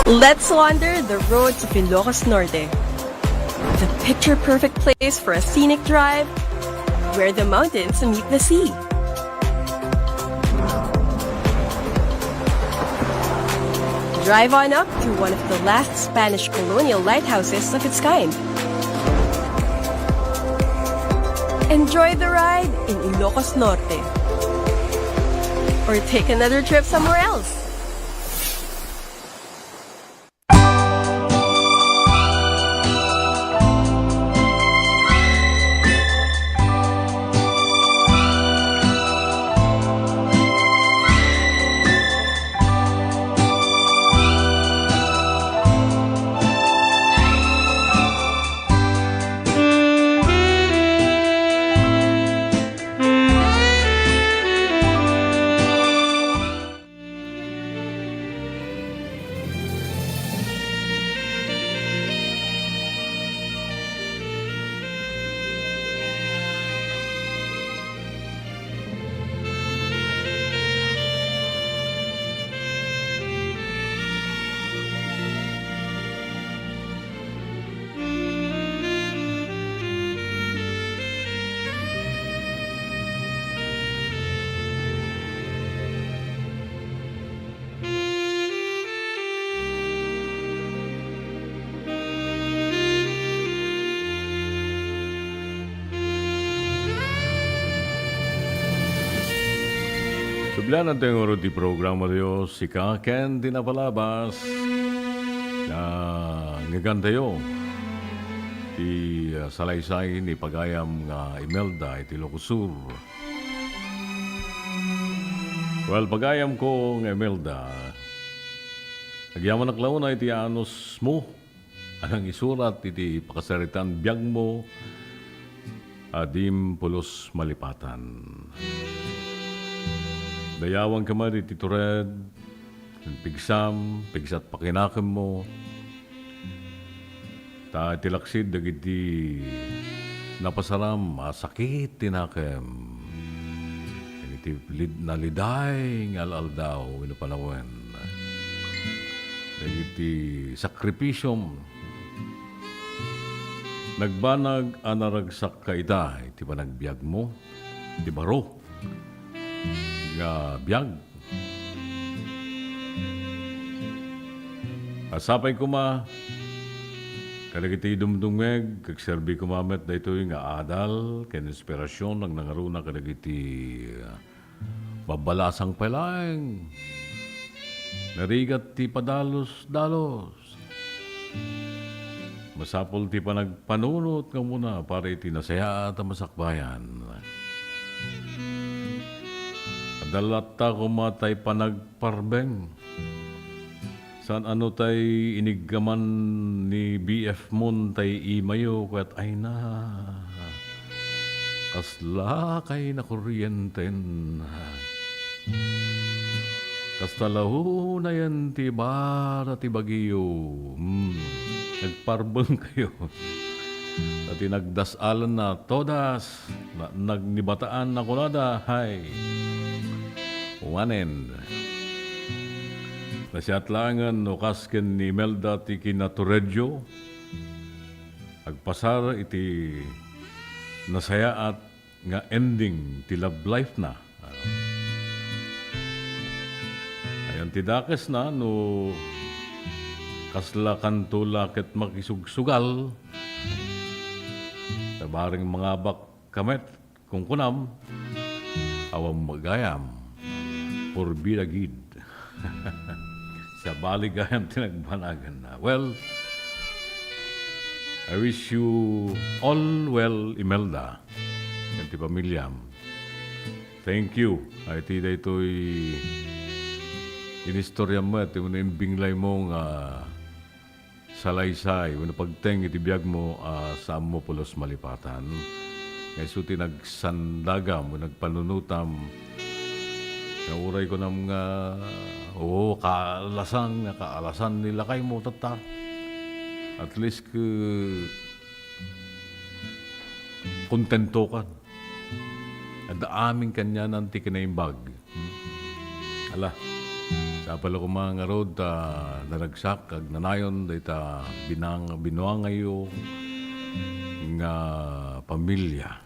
Let's wander the roads of Ilocos Norte. The picture-perfect place for a scenic drive, where the mountains meet the sea. Drive on up to one of the last Spanish colonial lighthouses of its kind. Enjoy the ride in Ilocos Norte. Or take another trip somewhere else. Sublian tayo ngarud ti programa tayo, sika ken ti napalabas. Naangegan tayo ti, ah, salaysay ni pagayam nga Imelda iti Ilocos Sur. Well, pagayamko nga Imelda, agyamanak la unay iti anusmo a nangisurat iti pakasaritaan biagmo a dim pulos malipatan. Dayawanka met iti tured, pigsam, pigsat pakinakemmo, ta iti laksid dagiti napasaram a sakit ti nakem, dagiti lid-, naliday nga al-aldaw wenno panawen, dagiti sakripisiom, Nagbanag a naragsak ka ita iti panagbiagmo, ti baro nga biag. Sapay koma kadagiti dumdumngeg, agserbi koma met daytoy nga adal ken inspirasyon a nangngaruna kadagiti babbalasang pay laeng. Narigat ti padalus-dalus. Masapul ti panagpanunot nga umuna para iti nasayaat a masakbayan. Adda latta koma tay panagparbeng. Saan a no tay iniggaman ni B F mon tay imayo ket ayna. Kaslakay nakurienten. Kasta la unayen ti bara ti bagio. Hmm. Nagparbeng kayo. Ta ti nagdas-alan na todas, na, nagnibataan na kunada, hay. Wanen. Nasiat laengen no kas ken ni Imelda ti kinaturedyo, agpasar iti nasayaat nga ending ti love life na. Ayan ti dakes na no kasla kanto la ket makisugsugal. Sabareng mangabak ka met, kunkunam, awan magayam, purbida gid. Sabali gayam ti nagbanagan na. Well, I wish you all well, Imelda, ken ti pamilyam. Thank you. Ay, ti daytoy inistorya mo, ti imbinglay mo nga salaysay, wenno pagteng iti biag mo a saan mo pulos malipatan. Nga isu ti nagsandagam wenno nagpanunotam. Nga uray kunam nga, oo, kaalasan, nga kaalasan ni lakay mo, tatta. At least, ke, kontento ka. Adda amin kanianan ti kinaimbag. Hmm. Ala, sapay la koma ngarud ta naragsak, agnanayon, dayta binang-, binuangayo nga pamilya.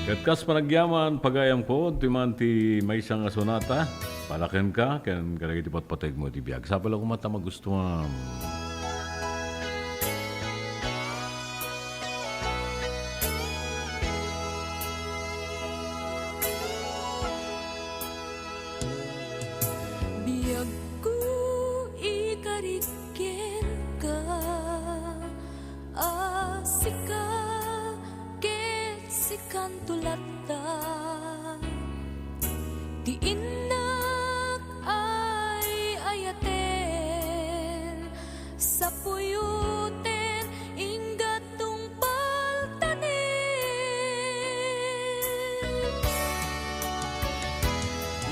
Ket kas panagyaman, pagayamko, ti man ti maysa nga sonata, para kenka, ken kadagiti patpategmo iti biag. Sapay la koma ta magustuam. Biagko, ikarik kenka, a sika ket sikanto latta. Ti innak ay ayaten, sapuyoten, ingga tungpaltanen.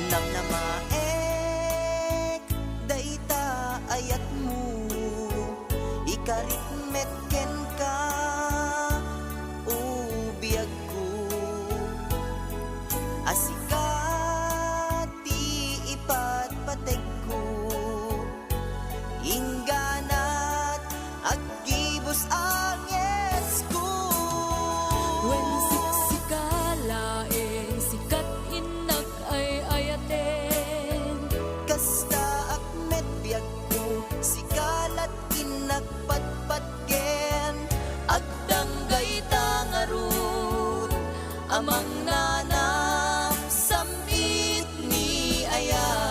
Namnamaek dayta ayatmo, ikarik met kenka, o biagko. A sika ti ipatpategko, ingganat aggibus a ngesko. Wen siksika laeng, sika ti innak ay ayaten. Kastaak met biagko, sika la ti innak patpatgen. Agdanggayta ngarud a mangnanam sam-it ni ayat.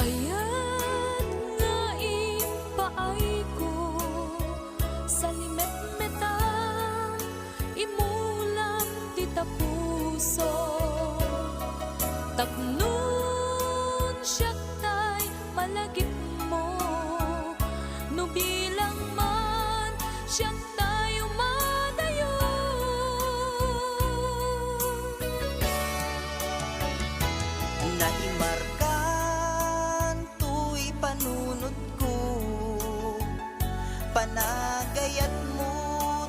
Ayat nga impaayko, salimetmetam, imulam ti tapuso. Tapnon siak tay malagipmo, Bilang man, siak tayo madayo. Naimarkan toy panunotko, panagayatmo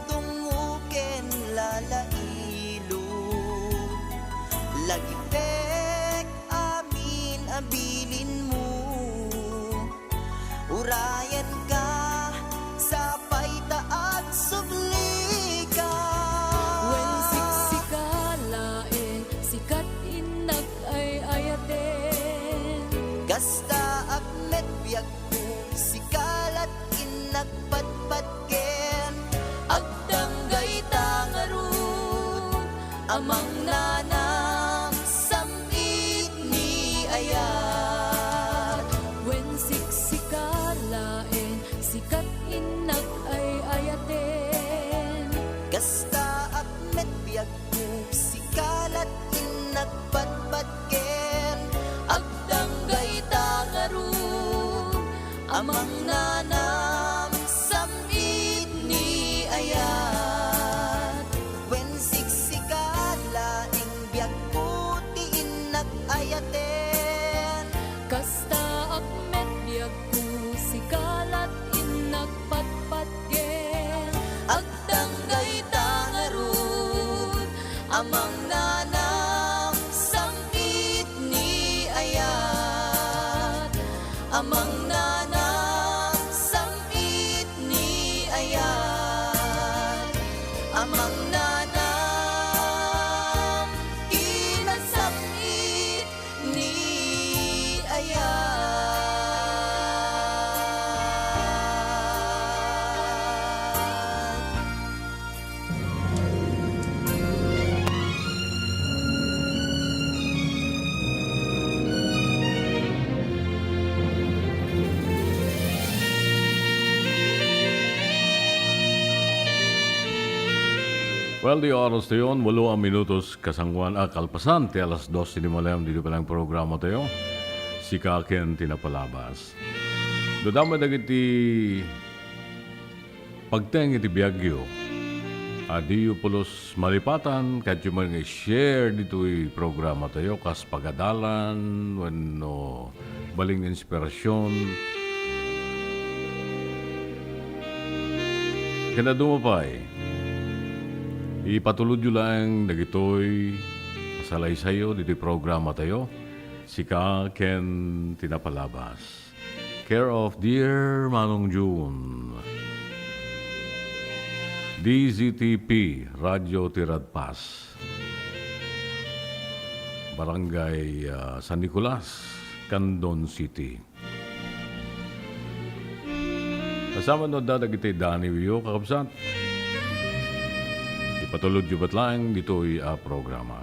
dungngo ken lalailo. Lagipek amin a bilinmo, urayanka, sapay ta agsublika. Wen siksika laeng, sikat innak ay ayaten. Kasta ak met biagko, sika lat innak patpatgen. Agdanggayta ngarud, Amang Nanang, sam-it ni ayat. Wen siksika laeng, sikat innak ay ayaten. Kasta ak met biagko, sika lat innak patpatgen. Agdanggayta ngarud, Amang Nanang, sam-it ni ayat. Wen siksika laeng, biagko ti innak ayaten. Kasta ak met biagko, sika lat innak patpatgen. Agdanggayta ngarud, Amang Nanang, sam-it ni ayat. Amang Nanang, sam-it ni ayat. Amang Nanang, kinasam-it ni ayat. Well, di oras tayon, walo a minutos kasangoan, a, kalpasan ti alas dos ti malem, ditoy pay laeng programa tayo. Sika ken ti napalabas. Dadamay dagiti pagteng iti biagyo. A, diyo pulos malipatan, kayatyo man nga i-share ditoy programa tayo, kas pagadalan, wenno baling inspirasyon. Ken adu pay, ipatulodyo laeng dagitoy a salaysayyo ditoy programa tayo, Sika ken ti Napalabas. Care of dear Manong June. D Z T P, Radyo Tiradpas. Barangay, ah, San Nicolas, Candon City. Kasama no da dagiti daniwyo, kakabsat. Ipatulodyo met laeng ditoy a programa.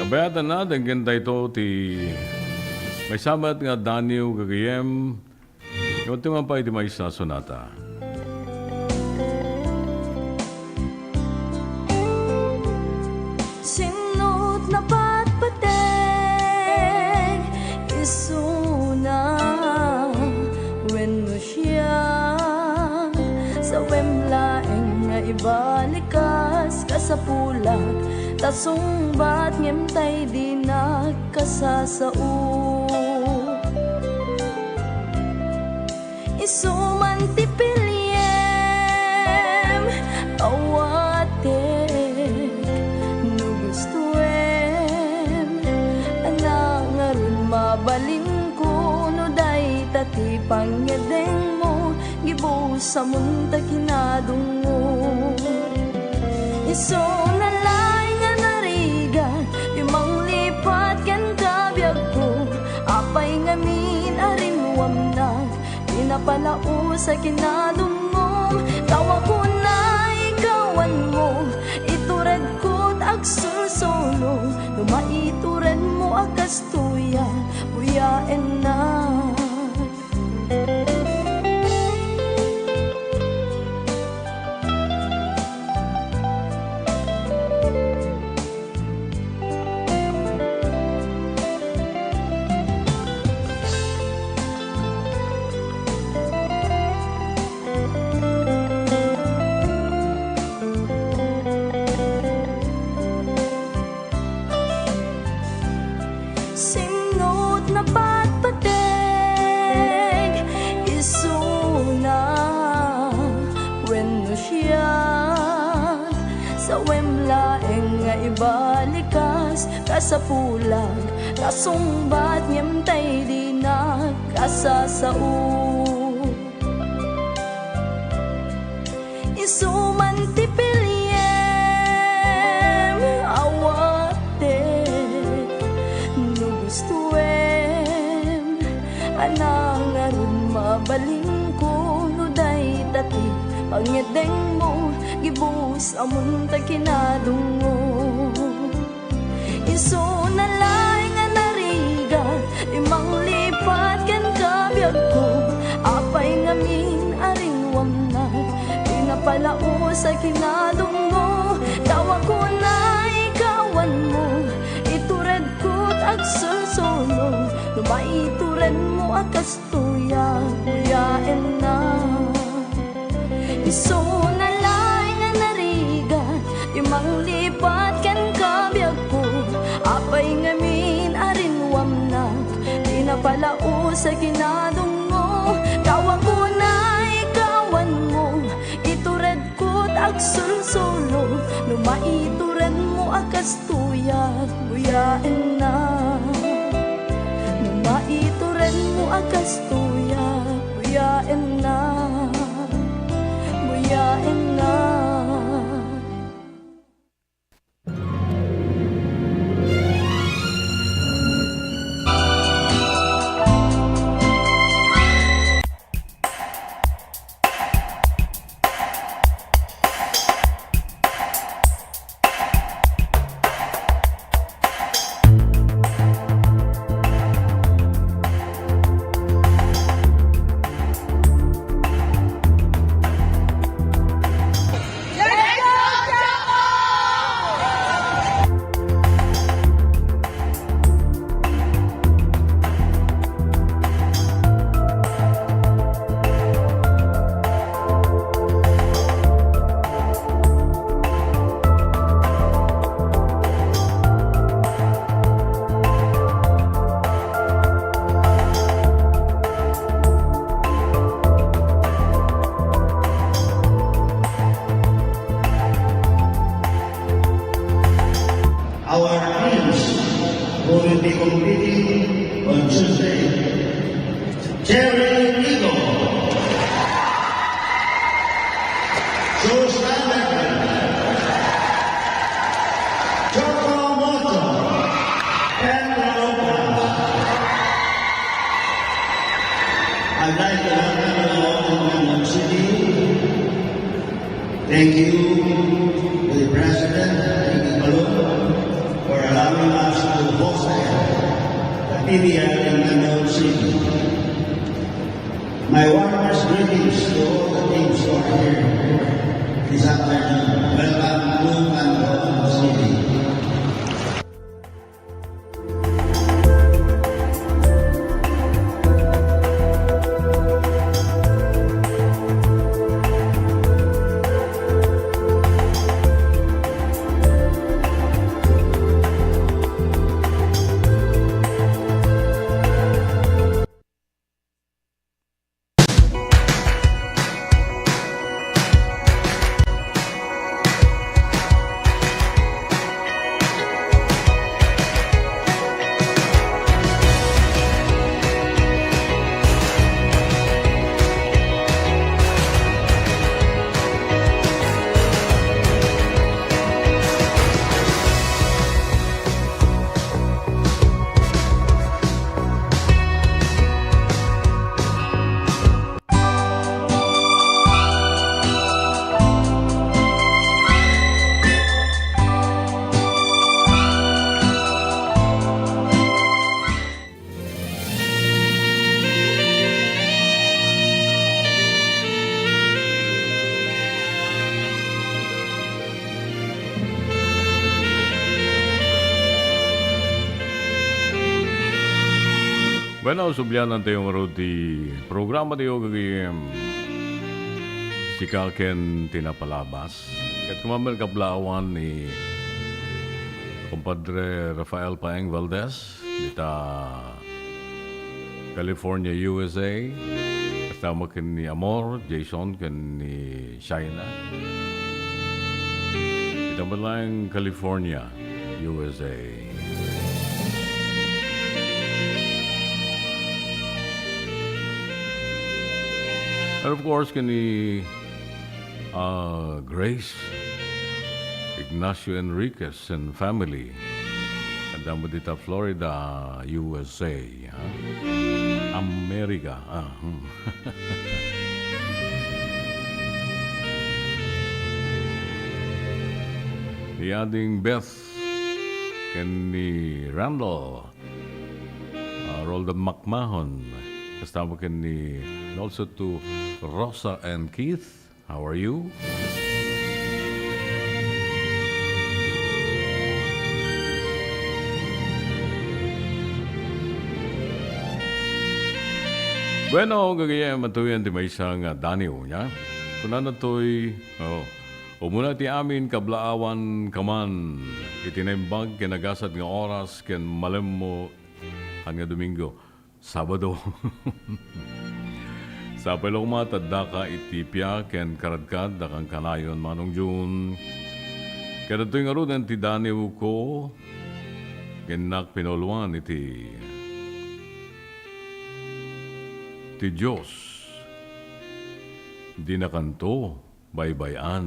Kabayatanna, denggen dayto ti maysa met nga daniw gagayem. Ngem adda man pay ti maysa a sonata. Sinno ti napatpateg, isuna wenno siak, sawem laeng nga ibalikas, kasapulak ta sungbat ngem tay dinak kasasao. Isu man ti piliem, awatek no gustoem. Ania ngarud mabalinko no dayta ti pangngeddengmo, gibusamon ta kinadongmo. Isuna laeng a narigat ti manglipat kenka, biagko. Apay ngamin a rimmuamnak ti napalaus a kinadongmo? Tawagko nga ikawanmo, ituredko ti agsursuro. No maituredmo a kastoy a, buyaennak. Siak, sawem laeng nga ibalikas, kasapulak, kasungbat, ngem tay dinak kasasao. Isu man ti piliem, awatek no gustuem. Ana ngarud, mabalinko no dayta ti pangyadengmo, gibus amon ta kinadungngom. Isuna laeng a narigat ti manglipat kenka, biagko. Apay ngamin a rinnuamnak ti napalaus a kinadungngom? Dawakon a ikawanmo, ituredko ti agsulsolo. No maituredmo a kastoyak, uyaennak. Isuna laeng a narigat ti manglipat kenka, biagko. Apay ngamin a rinnuamnak ti napalaus a kinadungngom? Dawakon a ikawanmo, ituredko ti agsulsolo. No maituredmo a kastoyak, uyaennak. No maituredmo a kastoyak, uyaennak. Uyaennak. Our teams who will be competing on Tuesday: Jerry Rigo, Joe Snyder, Choco Moto, Pedro Ocampo. I'd like to welcome you all to Mangkok City. Thank you to the President, Ricky Colon, for allowing us to host the P B L in Mangkok City. My warmest greetings to all the teams who are here this afternoon. Welcome to Mangkok City. Bueno, sublianan tayo ngarud ti programa tayo, gagayem. Sika ken ti napalabas. Ket kumamen kablaawan ni Compadre Rafael Paeng Valdez, dita California, U S A. Ket Tama ken ni Amor, Jason, ken ni Shaina. Ita met laeng California, U S A. And of course, ken ni, ah, Grace Ignacio Enriquez and family. Adda met dita Florida, U S A, ha? America, ah, hmm. Ni Ading Beth ken ni Randall, ah, Roldan Macmahon. Kasta met ken ni, and also to Rosa and Keith. How are you? Bueno, gagayyem, adtoyen ti maysa nga daniw, nia? Kunana toy, oh, umuna ti amin kablaawan ka man iti naimbag ken nagasat nga oras ken malemmo, haan nga Domingo. Sabado. Sapay la koma ta addaka iti pia ken karadkad, dakang kanayon, Manong Jun. Kadagitoy ngaruden ti daniwko, innak pinauloan iti, ti Dios dinakanto baybay-an.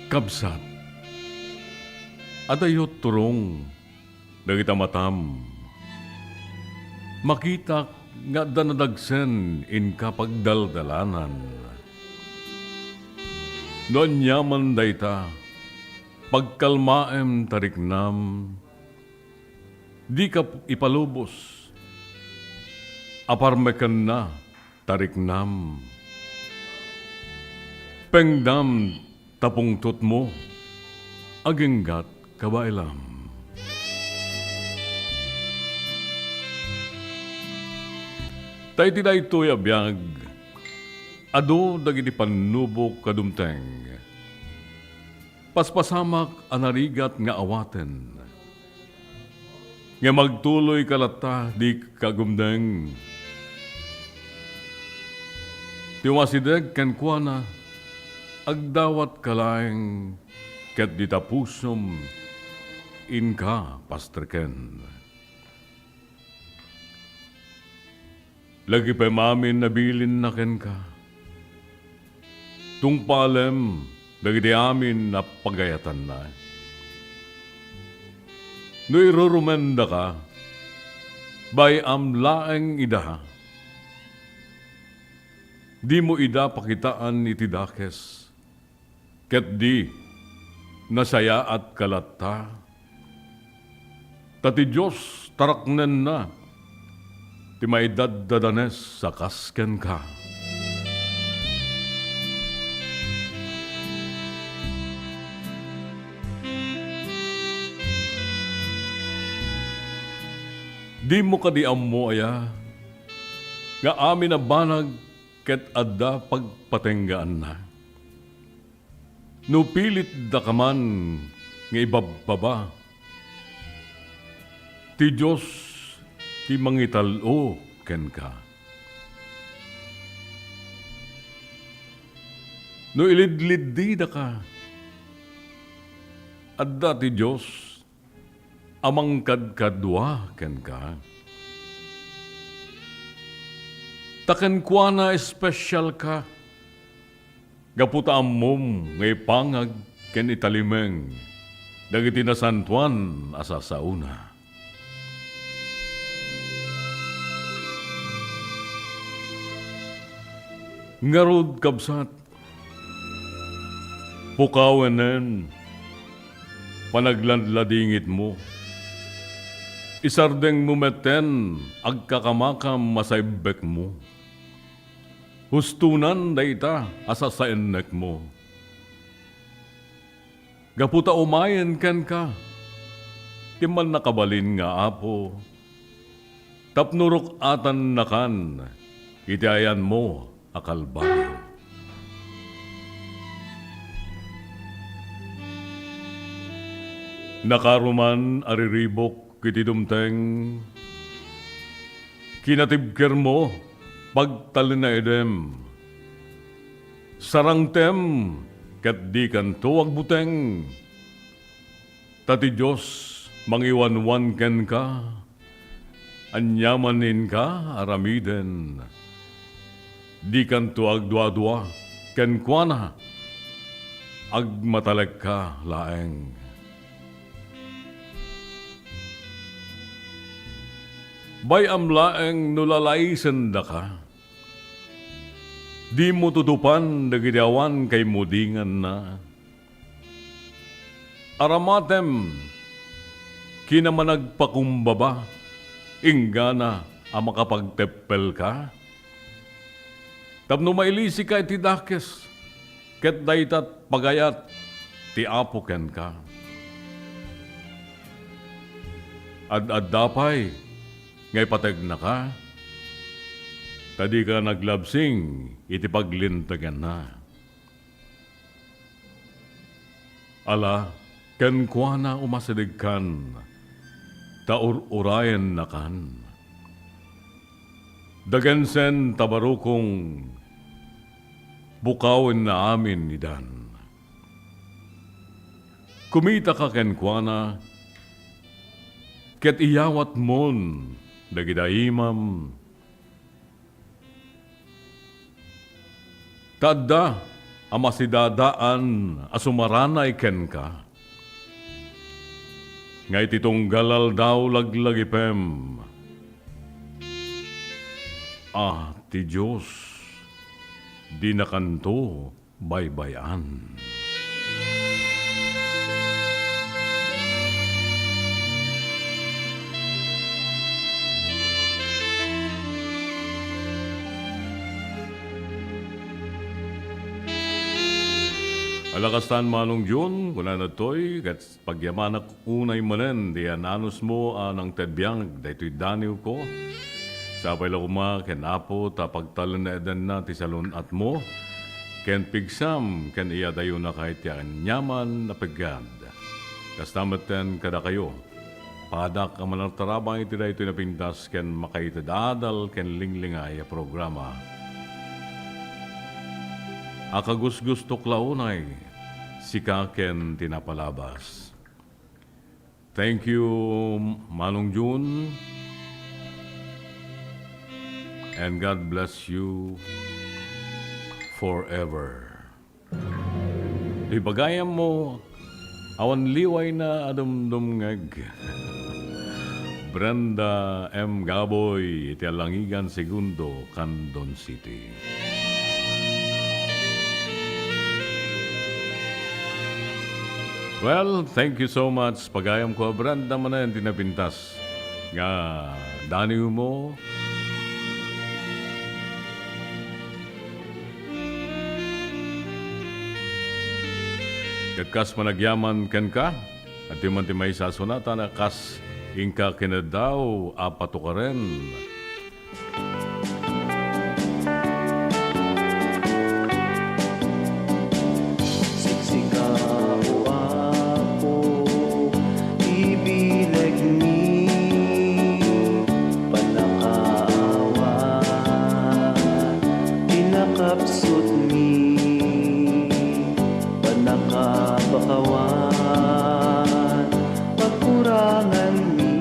Kabsat, adayo turong dagita matam. Makitak nga adda nadagsen inka pagdaldalanan. No aniaman dayta, pagkalmaem ta riknam. Dika ipalubos. Aparmekenna ta riknam. Pengdam ta pungtotmo, aginggat kabaelam. Ta iti daytoy a biag, adu dagiti pannubok a dumteng. Paspasamak a narigat nga awaten. Ngem agtuloyka latta, dika agumdeng. Ti umasideg kenkuana, agdawatka laeng, ket dita pusom, inka pastreken. Lagipem amin a bilinna kenka. Tungpalem dagiti amin a pagayatanna. No irurumendaka, bay-am laeng ida. Dimo ida pakitaan iti dakes. Ket di, nasayaatka latta. Ta ti Dios taraknenna ti maidaddadanes a kas kenka. Dimo kadi ammo aya nga amin a banag ket adda pagpatenggaanna? No pilitdaka man nga ibabbaba, ti Dios ti mangital-o kenka. No ilidliddidaka, adda ti Dios a mangkadkadua kenka. Ta kenkuana espesialka, gapu ta ammom nga ipangag ken italimeng dagiti nasantoan a sasaona. Ngarud, kabsat, pukawenen panagladladingitmo. Isardengmo metten agkakamakam a saibbekmo. Hustonan dayta a sasaennekmo. Gapu ta umayen kenka ti mannakabalin nga Apo, tapno ruk-atannakan iti ayanmo a Kalbario. Nakaruman a riribuk iti dumteng, kinatibkermo, pagtalinaedem, sarangtem, ket dikanto agbuteng. Ta ti Dios mangiwanwan kenka, aniaman inka aramiden. Dikanto agduadua kenkuana, agmatalekka laeng. Bay-am laeng no lalaisendaka. Dimo tutupan dagiti awan kaimudinganna. Aramatem, kinamanagpakumbaba, inggana a makapagteppelka, tapno mailisika iti dakes, ket dayta pagayat ti Apo kenka. Ad-adda pay nga ipategnaka, ta dika naglabsing iti paglinteganna. Ala, kenkuana umasidegkan, ta ur-urayennakan. Dagensen ta barukong, bukawenna amin idan. Kumitaka kenkuana, ket iyawatmon dagiti imam. Ta adda a masidadaan a sumaranay kenka, nga iti tunggal aldaw laglagipem. Ah, ti Dios, dinakanto baybay-an. Ala kastan, Manong Jun, kunana ditoy, ket pagyamanak unay manen ti ananusmo a nangted biag daytoy daniwko. Sapay la koma ken Apo ta pagtalinaedanna ti salun-atmo, ken pigsam ken iyadayonaka iti aniaman a peggad. Kasta metten kadakayo. Padak a manartarabang iti daytoy napintas ken makaited adal ken linglingay a programa. A kagusgustok la unay, sika ken ti napalabas. Thank you, Manong Jun. And God bless you forever. Ti pagayammo, awan liwayna a dumdumngeg. Brenda M. Gaboy, iti Alangigan Segundo, Candon City. Well, thank you so much. Pagayamko a Brenda manen ti napintas nga daniwmo. Ket kas panagyaman kenka, adtoy man ti maysa a sonata nga kas inka ken daw a patukaren. Siksika, O Apo, ti bilegmi, pannakaawat ti nakapsutmi, pannakapakawan, pagkuranganmi.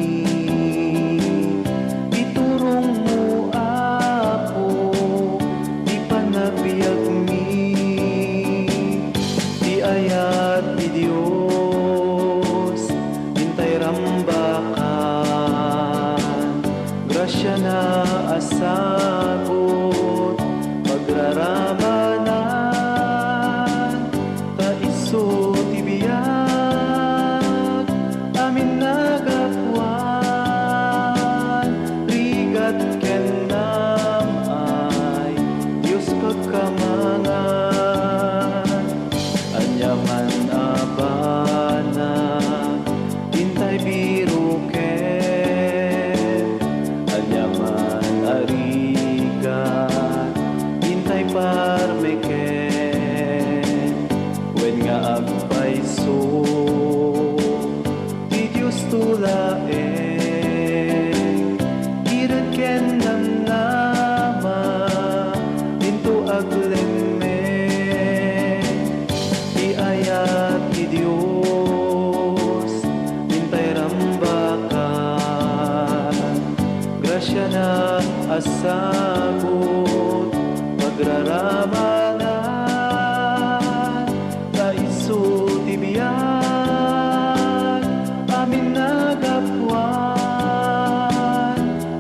Iturongmo, Apo, ti panagbiagmi, ti ayat ti Dios, intay rambakan, grasiana a sagut, pagrarama Sagut, pagraramanan, ta isu ti biag, amin nagapuan,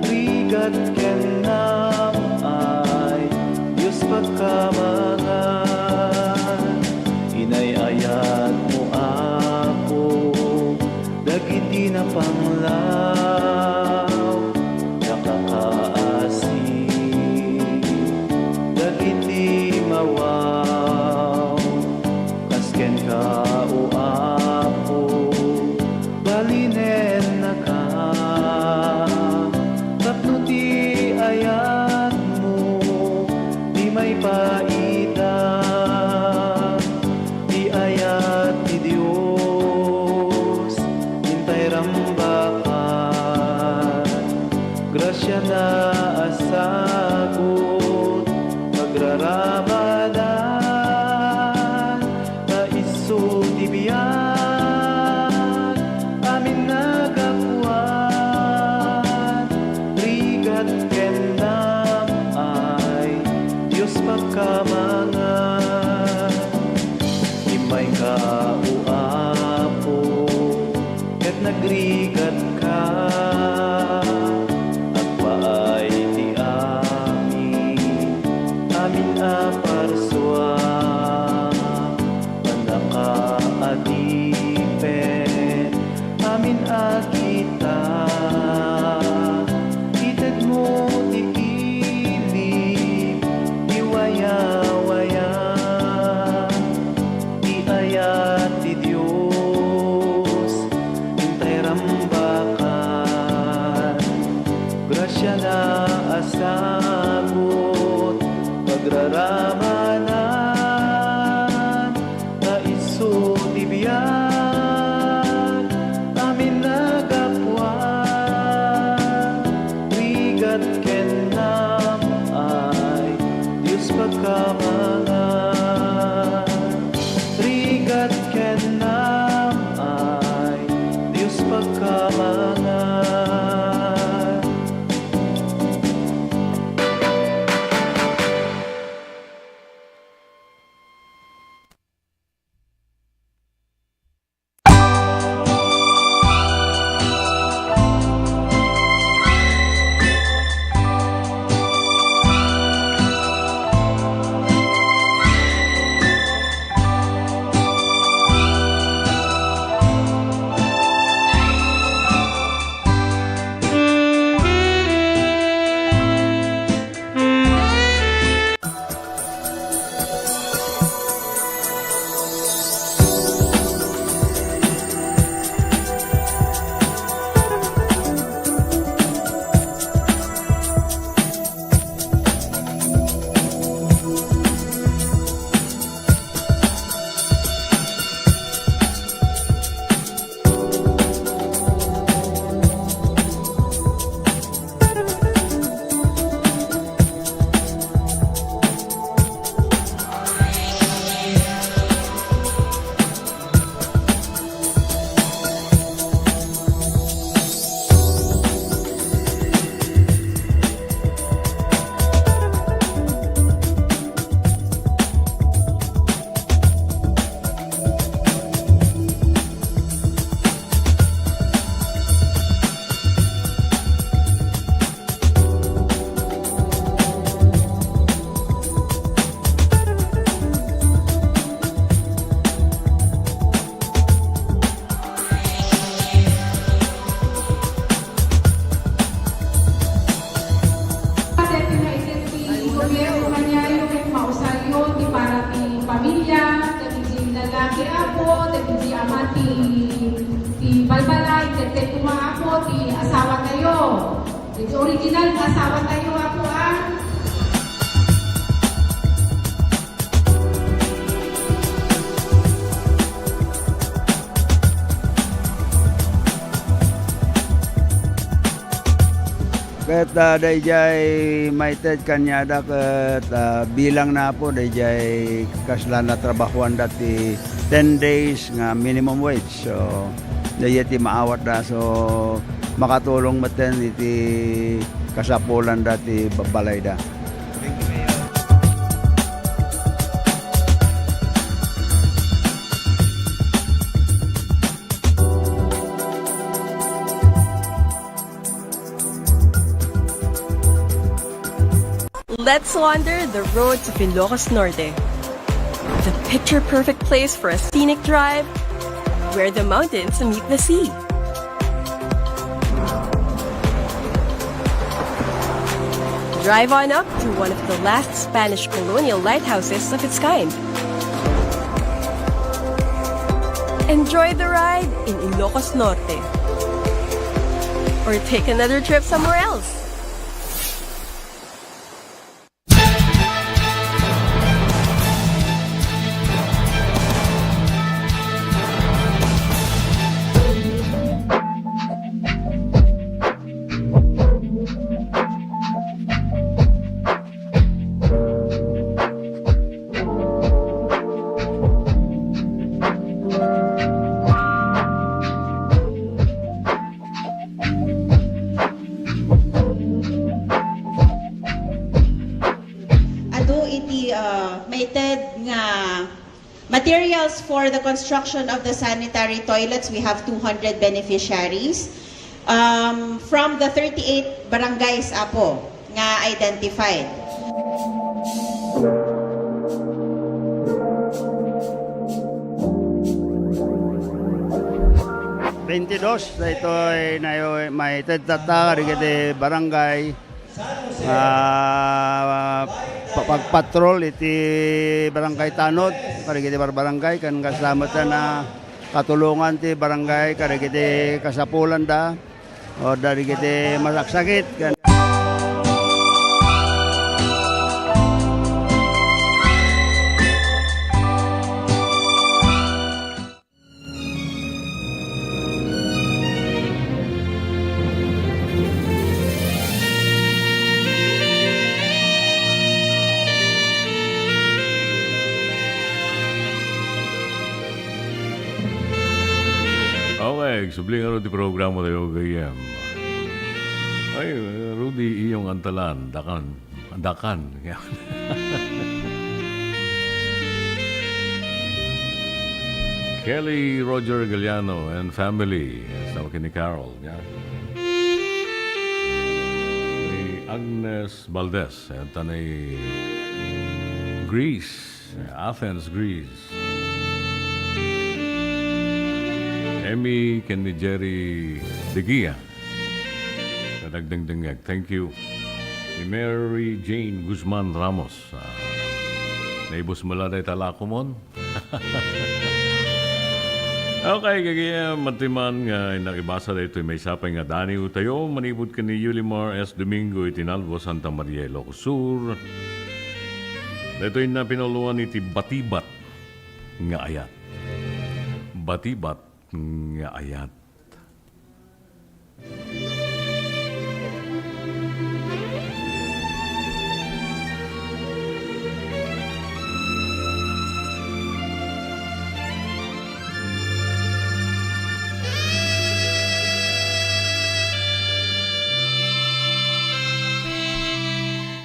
rigat ken nam-ay, Dios pagkamangan, inay-ayatmo, Apo, dagiti napanglaw, nakakaasi, dagiti mawaw, kas kenka, O Apo, balinennaka, tapno ti ayatmo, di maipaida, ti ayat ti Dios, intay rambakan, grasiana a sagut, pagraramanan, ta isu ti biag, amin nagapuan, rigat ken nam-ay, Dios pagkamangan. Immayka, O Apo, ket nagrigatka, agpaay ti amin, amin a parsua, pannakaadipen, amin a kita, itedmo ti ili, ti wayawaya, ti ayat ti Dios, intay rambakan, grasiana a sagut, pagraramanan, ta isu ti biag, amin nagapuan, rigat ken nam-ay, Dios pagkamangan, rigat ken nam-ay, Dios pagkamangan. Deti nga ited ti gobierno kaniayo ket mausayo ti para ti pamilia, dagiti lalaki, Apo, dagiti ama ti, ti balbalay, ket koma, Apo, ti asawatayo. Iti original nga asawatayo, Apo, a. Ket, ah, daydiay maited kaniada ket, ah, bilangna, Apo, daydiay kasla natrabahoanda ti ten days nga minimum wage. So, daydiay ti maawatda. So, makatulong metten iti kasapulanda ti babalayda. Let's wander the roads of Ilocos Norte, the picture perfect place for a scenic drive where the mountains meet the sea. Drive on up to one of the last Spanish colonial lighthouses of its kind. Enjoy the ride in Ilocos Norte. Or take another trip somewhere else. Adu iti, uh, maited nga materials for the construction of the sanitary toilets. We have two hundred beneficiaries. Um, from the thirty-eight barangays, Apo, nga identified. Twenty-dos, daytoy nayo maited tatta kadagiti barangay. Ah, pa-, pagpatrol iti Barangay Tanod, kadagiti barbarangay, ken kasla met a katulongan ti barangay, kadagiti kasapulanda, o kadagiti masaksakit, ken Okay, subli nga ti programa tayo, gayam. Ay, Rudy, iyong antalan, dakan. Dakan. Kelly Roger Galiano and family. Sa akin ni Carol, ya. Ni Agnes Valdez, and ni Greece, Athens, Greece. Emmy ken ni Jerry Degia. Kadagdengdengngeg. Thank you. Ni Mary Jane Guzman Ramos. Ah, naibus mo la dayta lakomon? Okay, gagayam, matiman nga nakibasa daytoy maysa pay nga daniw tayo, manipud ken ni Yulimar S. Domingo iti Nalbo, Santa Maria, Ilocos Sur. Daytoy na pinauluan iti batibat nga ayat. Batibat nga ayat.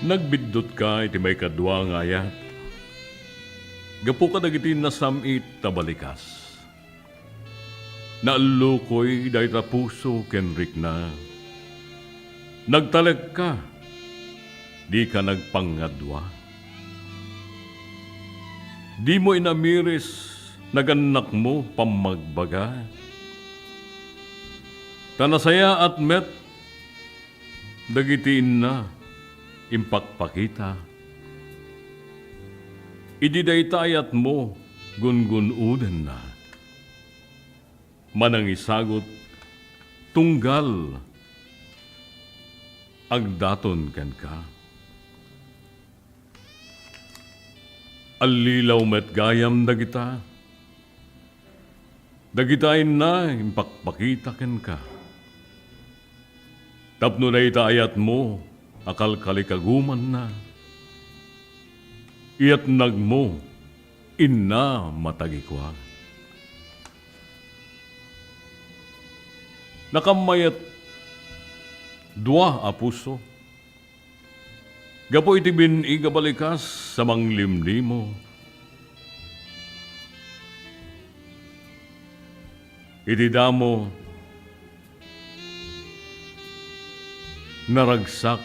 Nagbiddutka iti maikadua nga ayat. Gapu kadagiti nasam-it a balikas. Naallukoy dayta puso ken rikna. Nagtalekka, dika nagpangngadua. Dimo inamiris nagannakmo pammagbaga. Ta nasayaat met dagiti inna impakpakita. Idi dayta ayatmo, gungun-odenna. Manangisagut, tunggal, agdaton kenka. Allilaw met gayam dagita. Dagita inna impakpakita kenka. Tapno dayta ayatmo a kalkalikagumanna, iyatnagmo inna matagikua. Nakammayat dua a puso. Gapu iti bin-ig a balikas a manglimlimo, iti damo, naragsak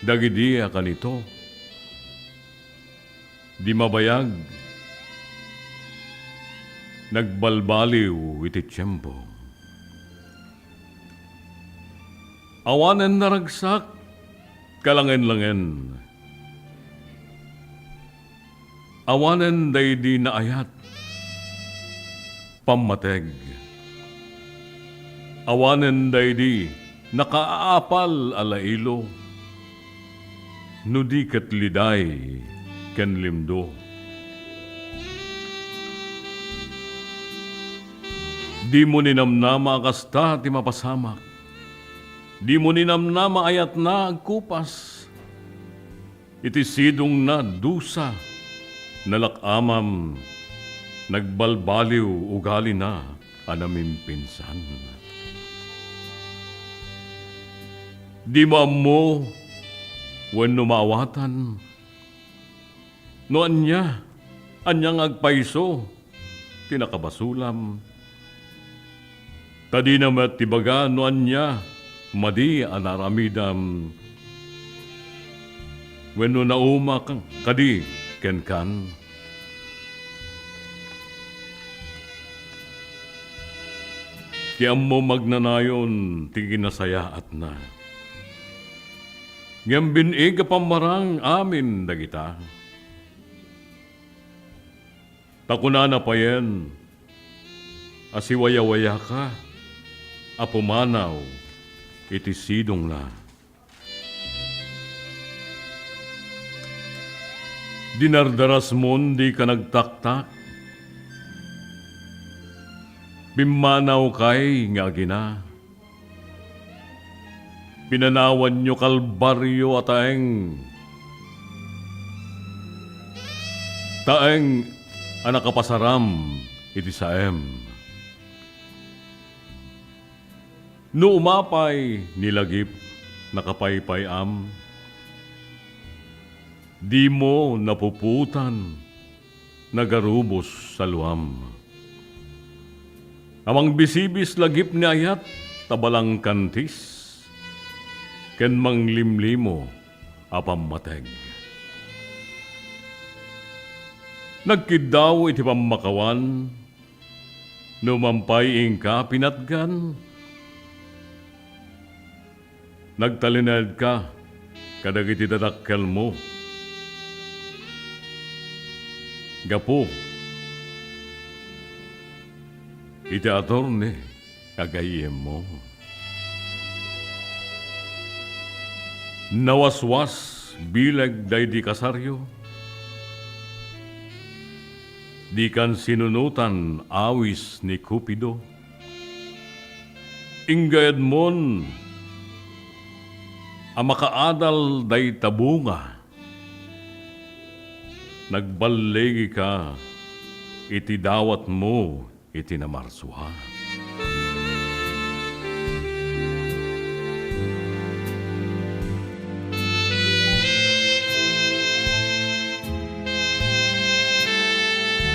dagidi a kanito. Di mabayag, nagbalbaliw iti tiempo. Awanen naragsak, kalangenlangen. Awanen daydi naayat, pammateg. Awanen daydi nakaapal a lailo, no di ket liday ken limdo. Dimo ninamnama a kasta ti mapasamak. Dimo ninamnama a yatna agkupas. Iti sidongna dusa, nalak-amam, nagbalbaliw ugalina a namimpinsan. Dimo ammo wenno maawatan no ania, ania nga agpayso ti nakabasolam. Ta dina met ibaga no ania madi a naaramidam wenno nauma ka-, kadi kenkan. Ti ammom agnanayon ti kinasayaatna. Ngem bin-ig a pammarang amin dagita. Ta kunana payen a siwayawayaka a pumanaw iti sidongna. Dinardarasmon dika nagtaktak. Pimmanawkay nga agina. Pinanawanyo Kalbario a taeng. Taeng a nakapasaram iti saem. No umapay ni lagip nakapaypay-am, dimo napuputan nagarubos sa luam. A mangbisibis lagip ni ayat ta balangkantis ken manglimlimo a pammateg. Nagkiddaw iti pammakawan, no umampay inka pinatgan. Nagtalinaedka kadagiti dadakkelmo gapu iti attorney a gayyemmo. Nawaswas bileg daydi kasaryo. Dikan sinunotan awis ni Cupido. Inggayadmon a makaadal dayta bunga. Nagballigika iti dawatmo iti namarsua.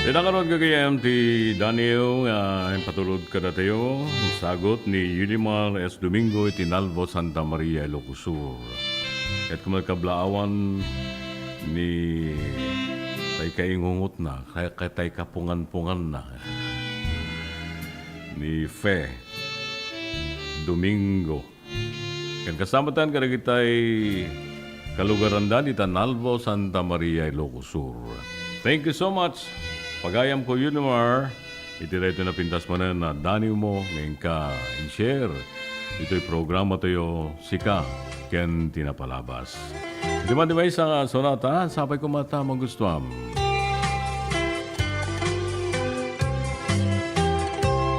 Dayta ngarud, gagayyem, ti Daniel nga impatulod kadatayo, sagut ni Yulimar S. Domingo iti Nalvo, Santa Maria, Ilocos Sur. Ket koma kablaawan ni tay kaingungotna, kay, kay tay kapungan-punganna ni Fe Domingo. Ken kastamatan kadagitay kalugaranda dita Nalvo, Santa Maria, Ilocos Sur. Thank you so much, pagayamko, Yulimar, iti daytoy napintas manen a daniwmo nga inka in-share ditoy programa tayo, Sika ken ti Napalabas. Iti man ti maysa nga sonata, sapay koma ta magustuam.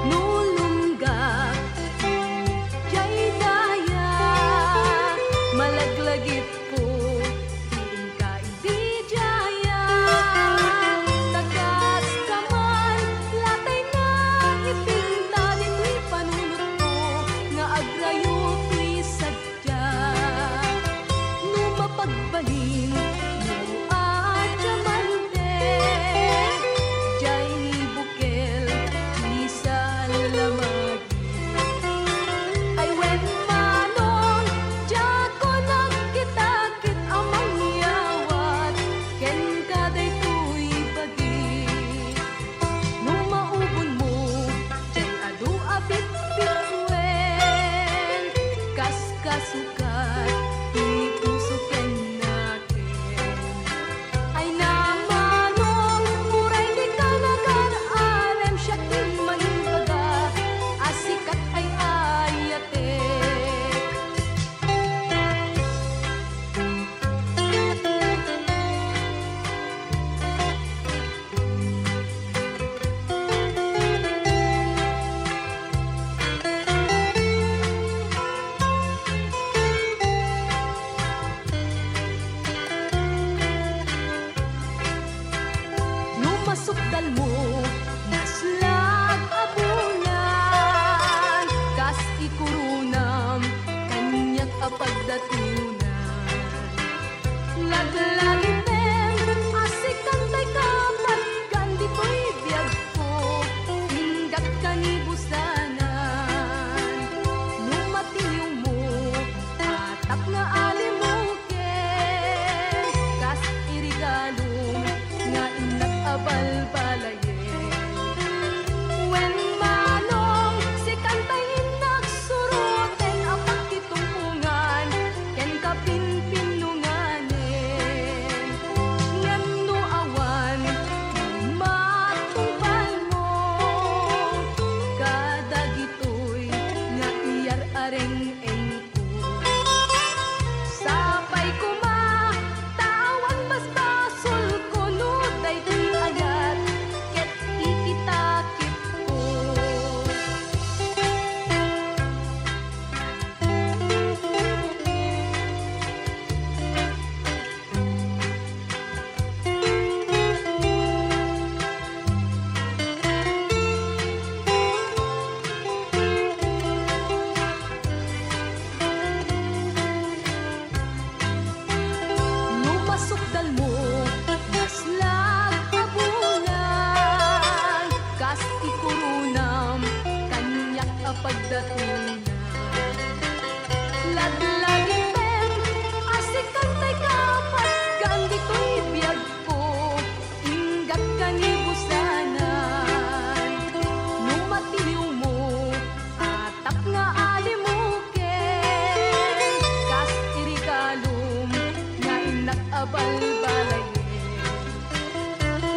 No lumgak, jay daya, malaglagipko, ti inka idi jaya. Ta kasta man, latayna ipinta ditoy panunotko, nga agrayo toy sad- dia. No Aglagipem a sikan tay kapatgan ditoy biagko, inggak kanibusanan. No matiliwmo, atap nga alimuken, kas iregalom nga innak a balbalayen. Wen manong, sikan tay innak suroten a pakitumpongan ken kapinpinnunganen. Ngem no awan, matungpalmo kadagitoy nga iyar-areng-engko. Sapay koma, ta awan basbasolko no daytoy ayat ket ikitakitko. No masukdalmo, maslag a bulan, kas ikoronam, kaniak a pagdaton. Laglagipem a sikan tay kapatgan ditoy biagko, inggak kanibusanan. No matiliwmo, atap nga alimuken, kas iregalom nga innak a balbalayen.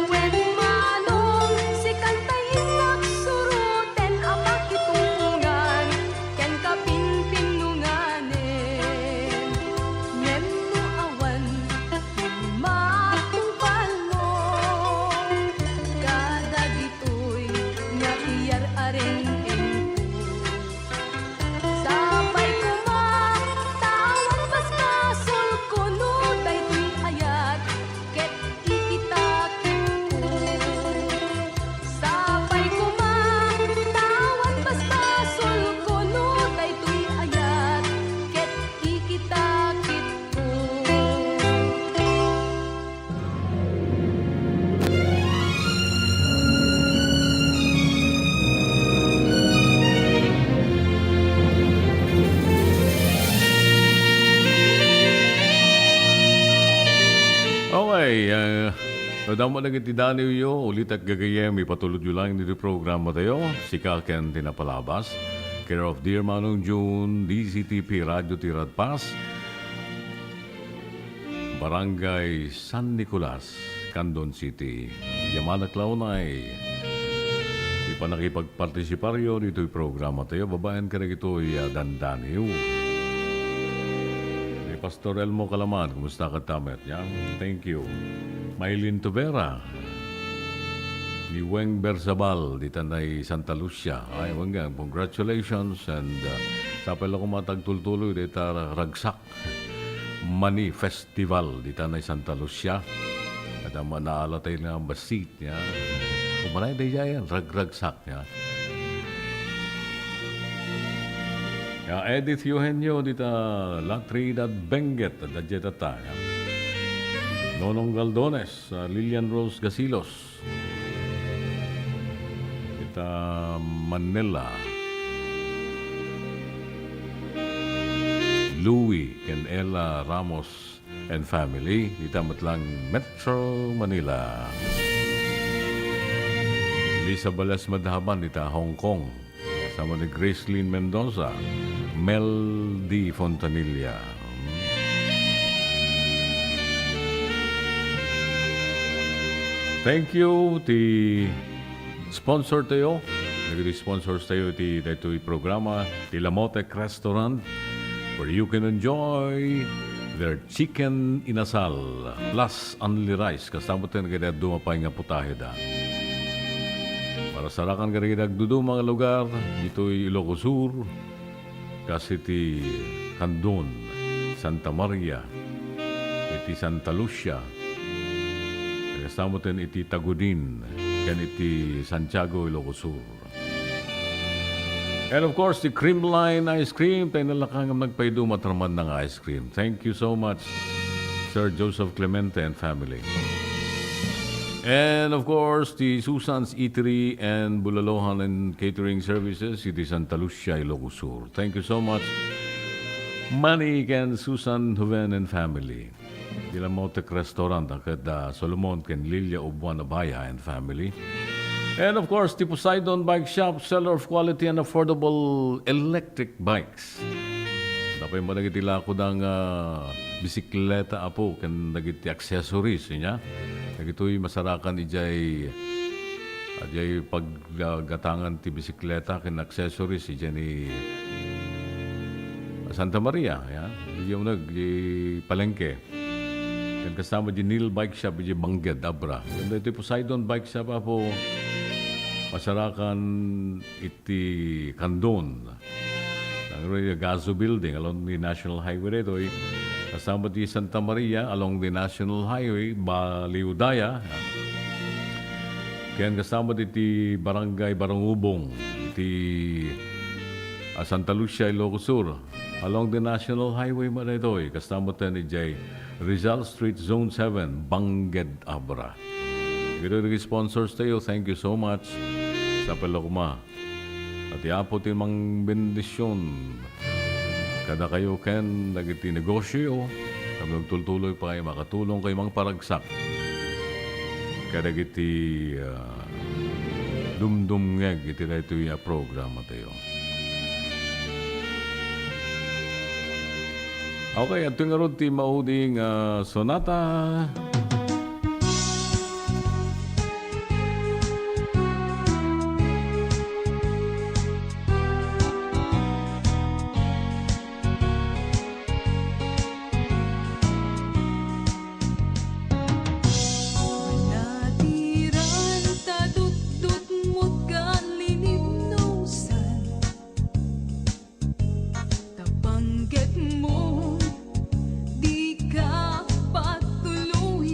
Wen manong, sikan tay innak suroten a pakitumpongan ken kapinpinnunganen. Ngem no awan, matungpalmo kadagitoy nga iyar-areng-engko. Sapay koma, ta awan basbasolko no daytoy ayat ket ikitakitko. Sapay koma, ta awan basbasolko no daytoy ayat ket ikitakitko. Okay, ah, no damo dagiti daniwyo, ulitek gagayyem, ipatulodyo lang iti programa tayo, Sika ken ti Napalabas, care of Dear Manong June, D Z T P Radio Tiradpas. Barangay San Nicolas, Candon City. Yamanak la unay ti pannakipagpartisiparyo ditoy programa tayo babaen kadagitoy a dandaniw. Ni Pastor Elmo Kalaman, kumusta ka, tamet? Yan, thank you. Maylin Tubera, ni Weng Bersabal, ditan ay Santa Lucia. Ay, Weng, congratulations and, uh, sapay la koma ti agtultuloy dita ragsak. Mani Festival ditan ay Santa Lucia. Adda met naalatay nga basit, ya. Umanay daydiay, ragragsak, ya. Ya, Edith Eugenio dita La Trinidad Benguet, adda diay tatta, ya. Nonong Galdones, ah, Lilian Rose Gasilos. Ita Manila. Louie ken Ella Ramos and family, dita met lang Metro Manila. Lisa Balesma Dahaban, dita Hong Kong. Kasama ni Gracelyn Mendoza, Mel D Fontanilla. Thank you, ti sponsor tayo. Dagiti sponsors tayo iti daytoy programa, ti Lamotec Restaurant, where you can enjoy their chicken inasal plus only rice. Kasta met ken kadagiti duma pay nga putaheda. Para sarakan kadagiti agduduma nga lugar ditoy Ilocos Sur, kas iti Candon, Santa Maria, iti Santa Lucia, kasta met iti Tagudin, ken iti Santiago, Ilocos Sur. And of course, the Creamline Ice Cream, tayo nalaka nga nagpayduma ti aramidda nga ice cream. Thank you so much. Sir Joseph Clemente and family. And of course, the Susan's Eatery and Bulalohan and Catering Services, iti Santa Lucia, Ilocos Sur. Thank you so much, Manny ken Susan Juven and family. Dilamotic Restaurant, ket da Solomon ken Lilia Ubuan Abaya and family. And of course, the Poseidon Bike Shop, seller of quality and affordable electric bikes. Napay mo dagiti lakodang, ah, bisikleta, apo, ken dagiti accessories, nya. Dagitoy masarakan ijay, ijay paggatangan ti bisikleta ken accessories ijay ni Santa Maria, ya. Ijay uneg, ijay palengke. Ken kasta met di Neil Bike Shop, ijay Bangked, Abra. Ken daytoy Poseidon Bike Shop, apo, masarakan iti Candon. Nang Gazo Building along the National Highway daytoy. Kasta met di Santa Maria along the National Highway, Baliw Daya. Ken kasta met iti Barangay Barangubong, iti, ah, Santa Lucia, Ilocos Sur. Along the National Highway met daytoy. Kasta met ten ijay Rizal Street, Zone seven, Bangked, Abra. Dagitoy dagiti sponsors tayo, thank you so much. Sapay la koma a ti Apo ti mangbendision kadakayo ken dagiti negosio, tapno agtultuloy pay makatulong kayo mangparagsak kadagiti, ah, dumdumngeg iti daytoy a programa tayo. Okay, adtoy ngarud ti maudi nga sonata. Manatiran ta dutdutmot ka linibnosan. Ta panggepmo, dika patuloy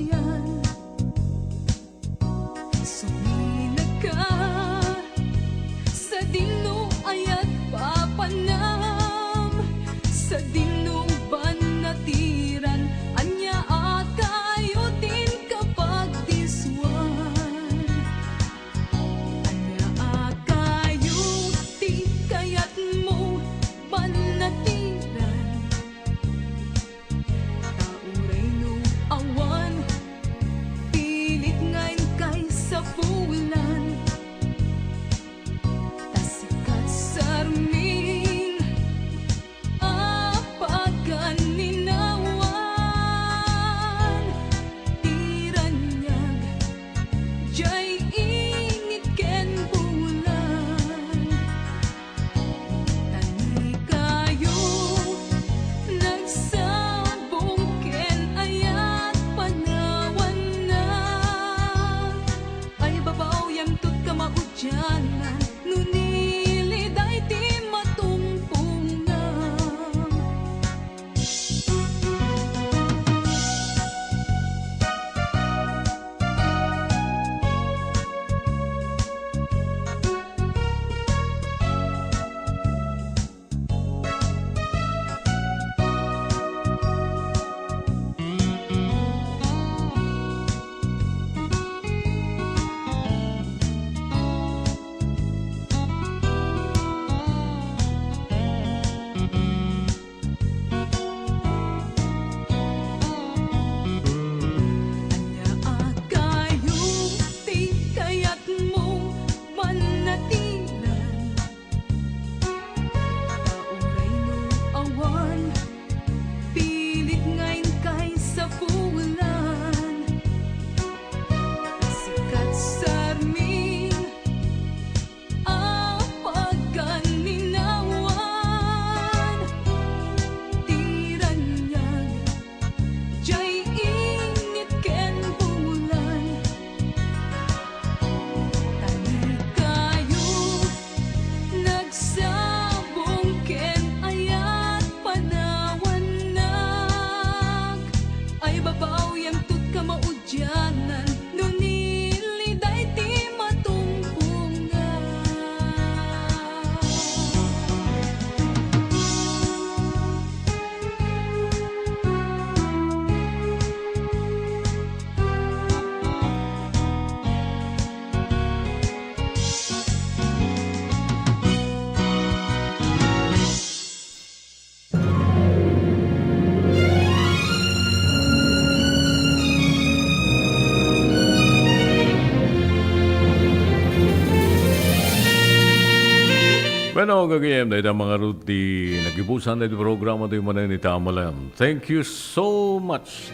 Ano, gagayem, dayta mga ruti, nagibusan na iti programa tayo manen ita malen. Thank you so much.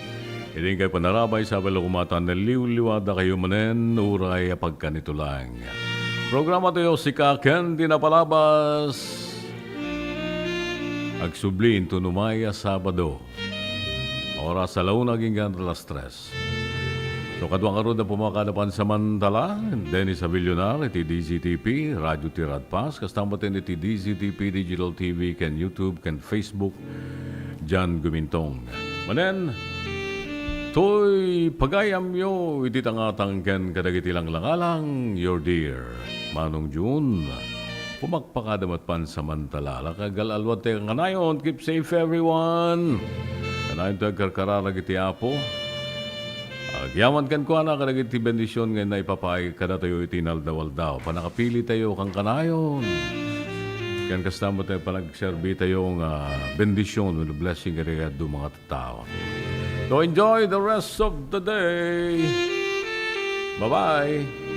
Iti kay panarabay, sabay lo kumatan, naliwliwadakayo manen, uray a pagkanito lang. Programa tayo, sika ken di napalabas. Agsubli, inton umay a Sabado. Oras a la una agingga alas tres. So, kadua ngarud a pumakada pansamantala, Dennis Avillonar, iti D Z T P, Radio Tiradpas, kasta met iti D Z T P Digital T V, ken YouTube, ken Facebook, John Gumintong. Manen, toy pagayamyo iti tangatang ken kadagiti langlangalang, your dear Manong June. Pumakpakada met pansamantala. Ala, kagal-alwad tayo kanayon. Keep safe, everyone. Kanayon tayo agkarkararag iti Apo. Agyaman kenkuana kadagiti bendision nga naipapaay kadatayo iti inaldaw-aldaw. Pannakapili tayo kankanayon. Ken kasta met tayo panagserbi tayo nga bendision wenno blessing kadagiti adu mga tattao. So enjoy the rest of the day. Bye-bye.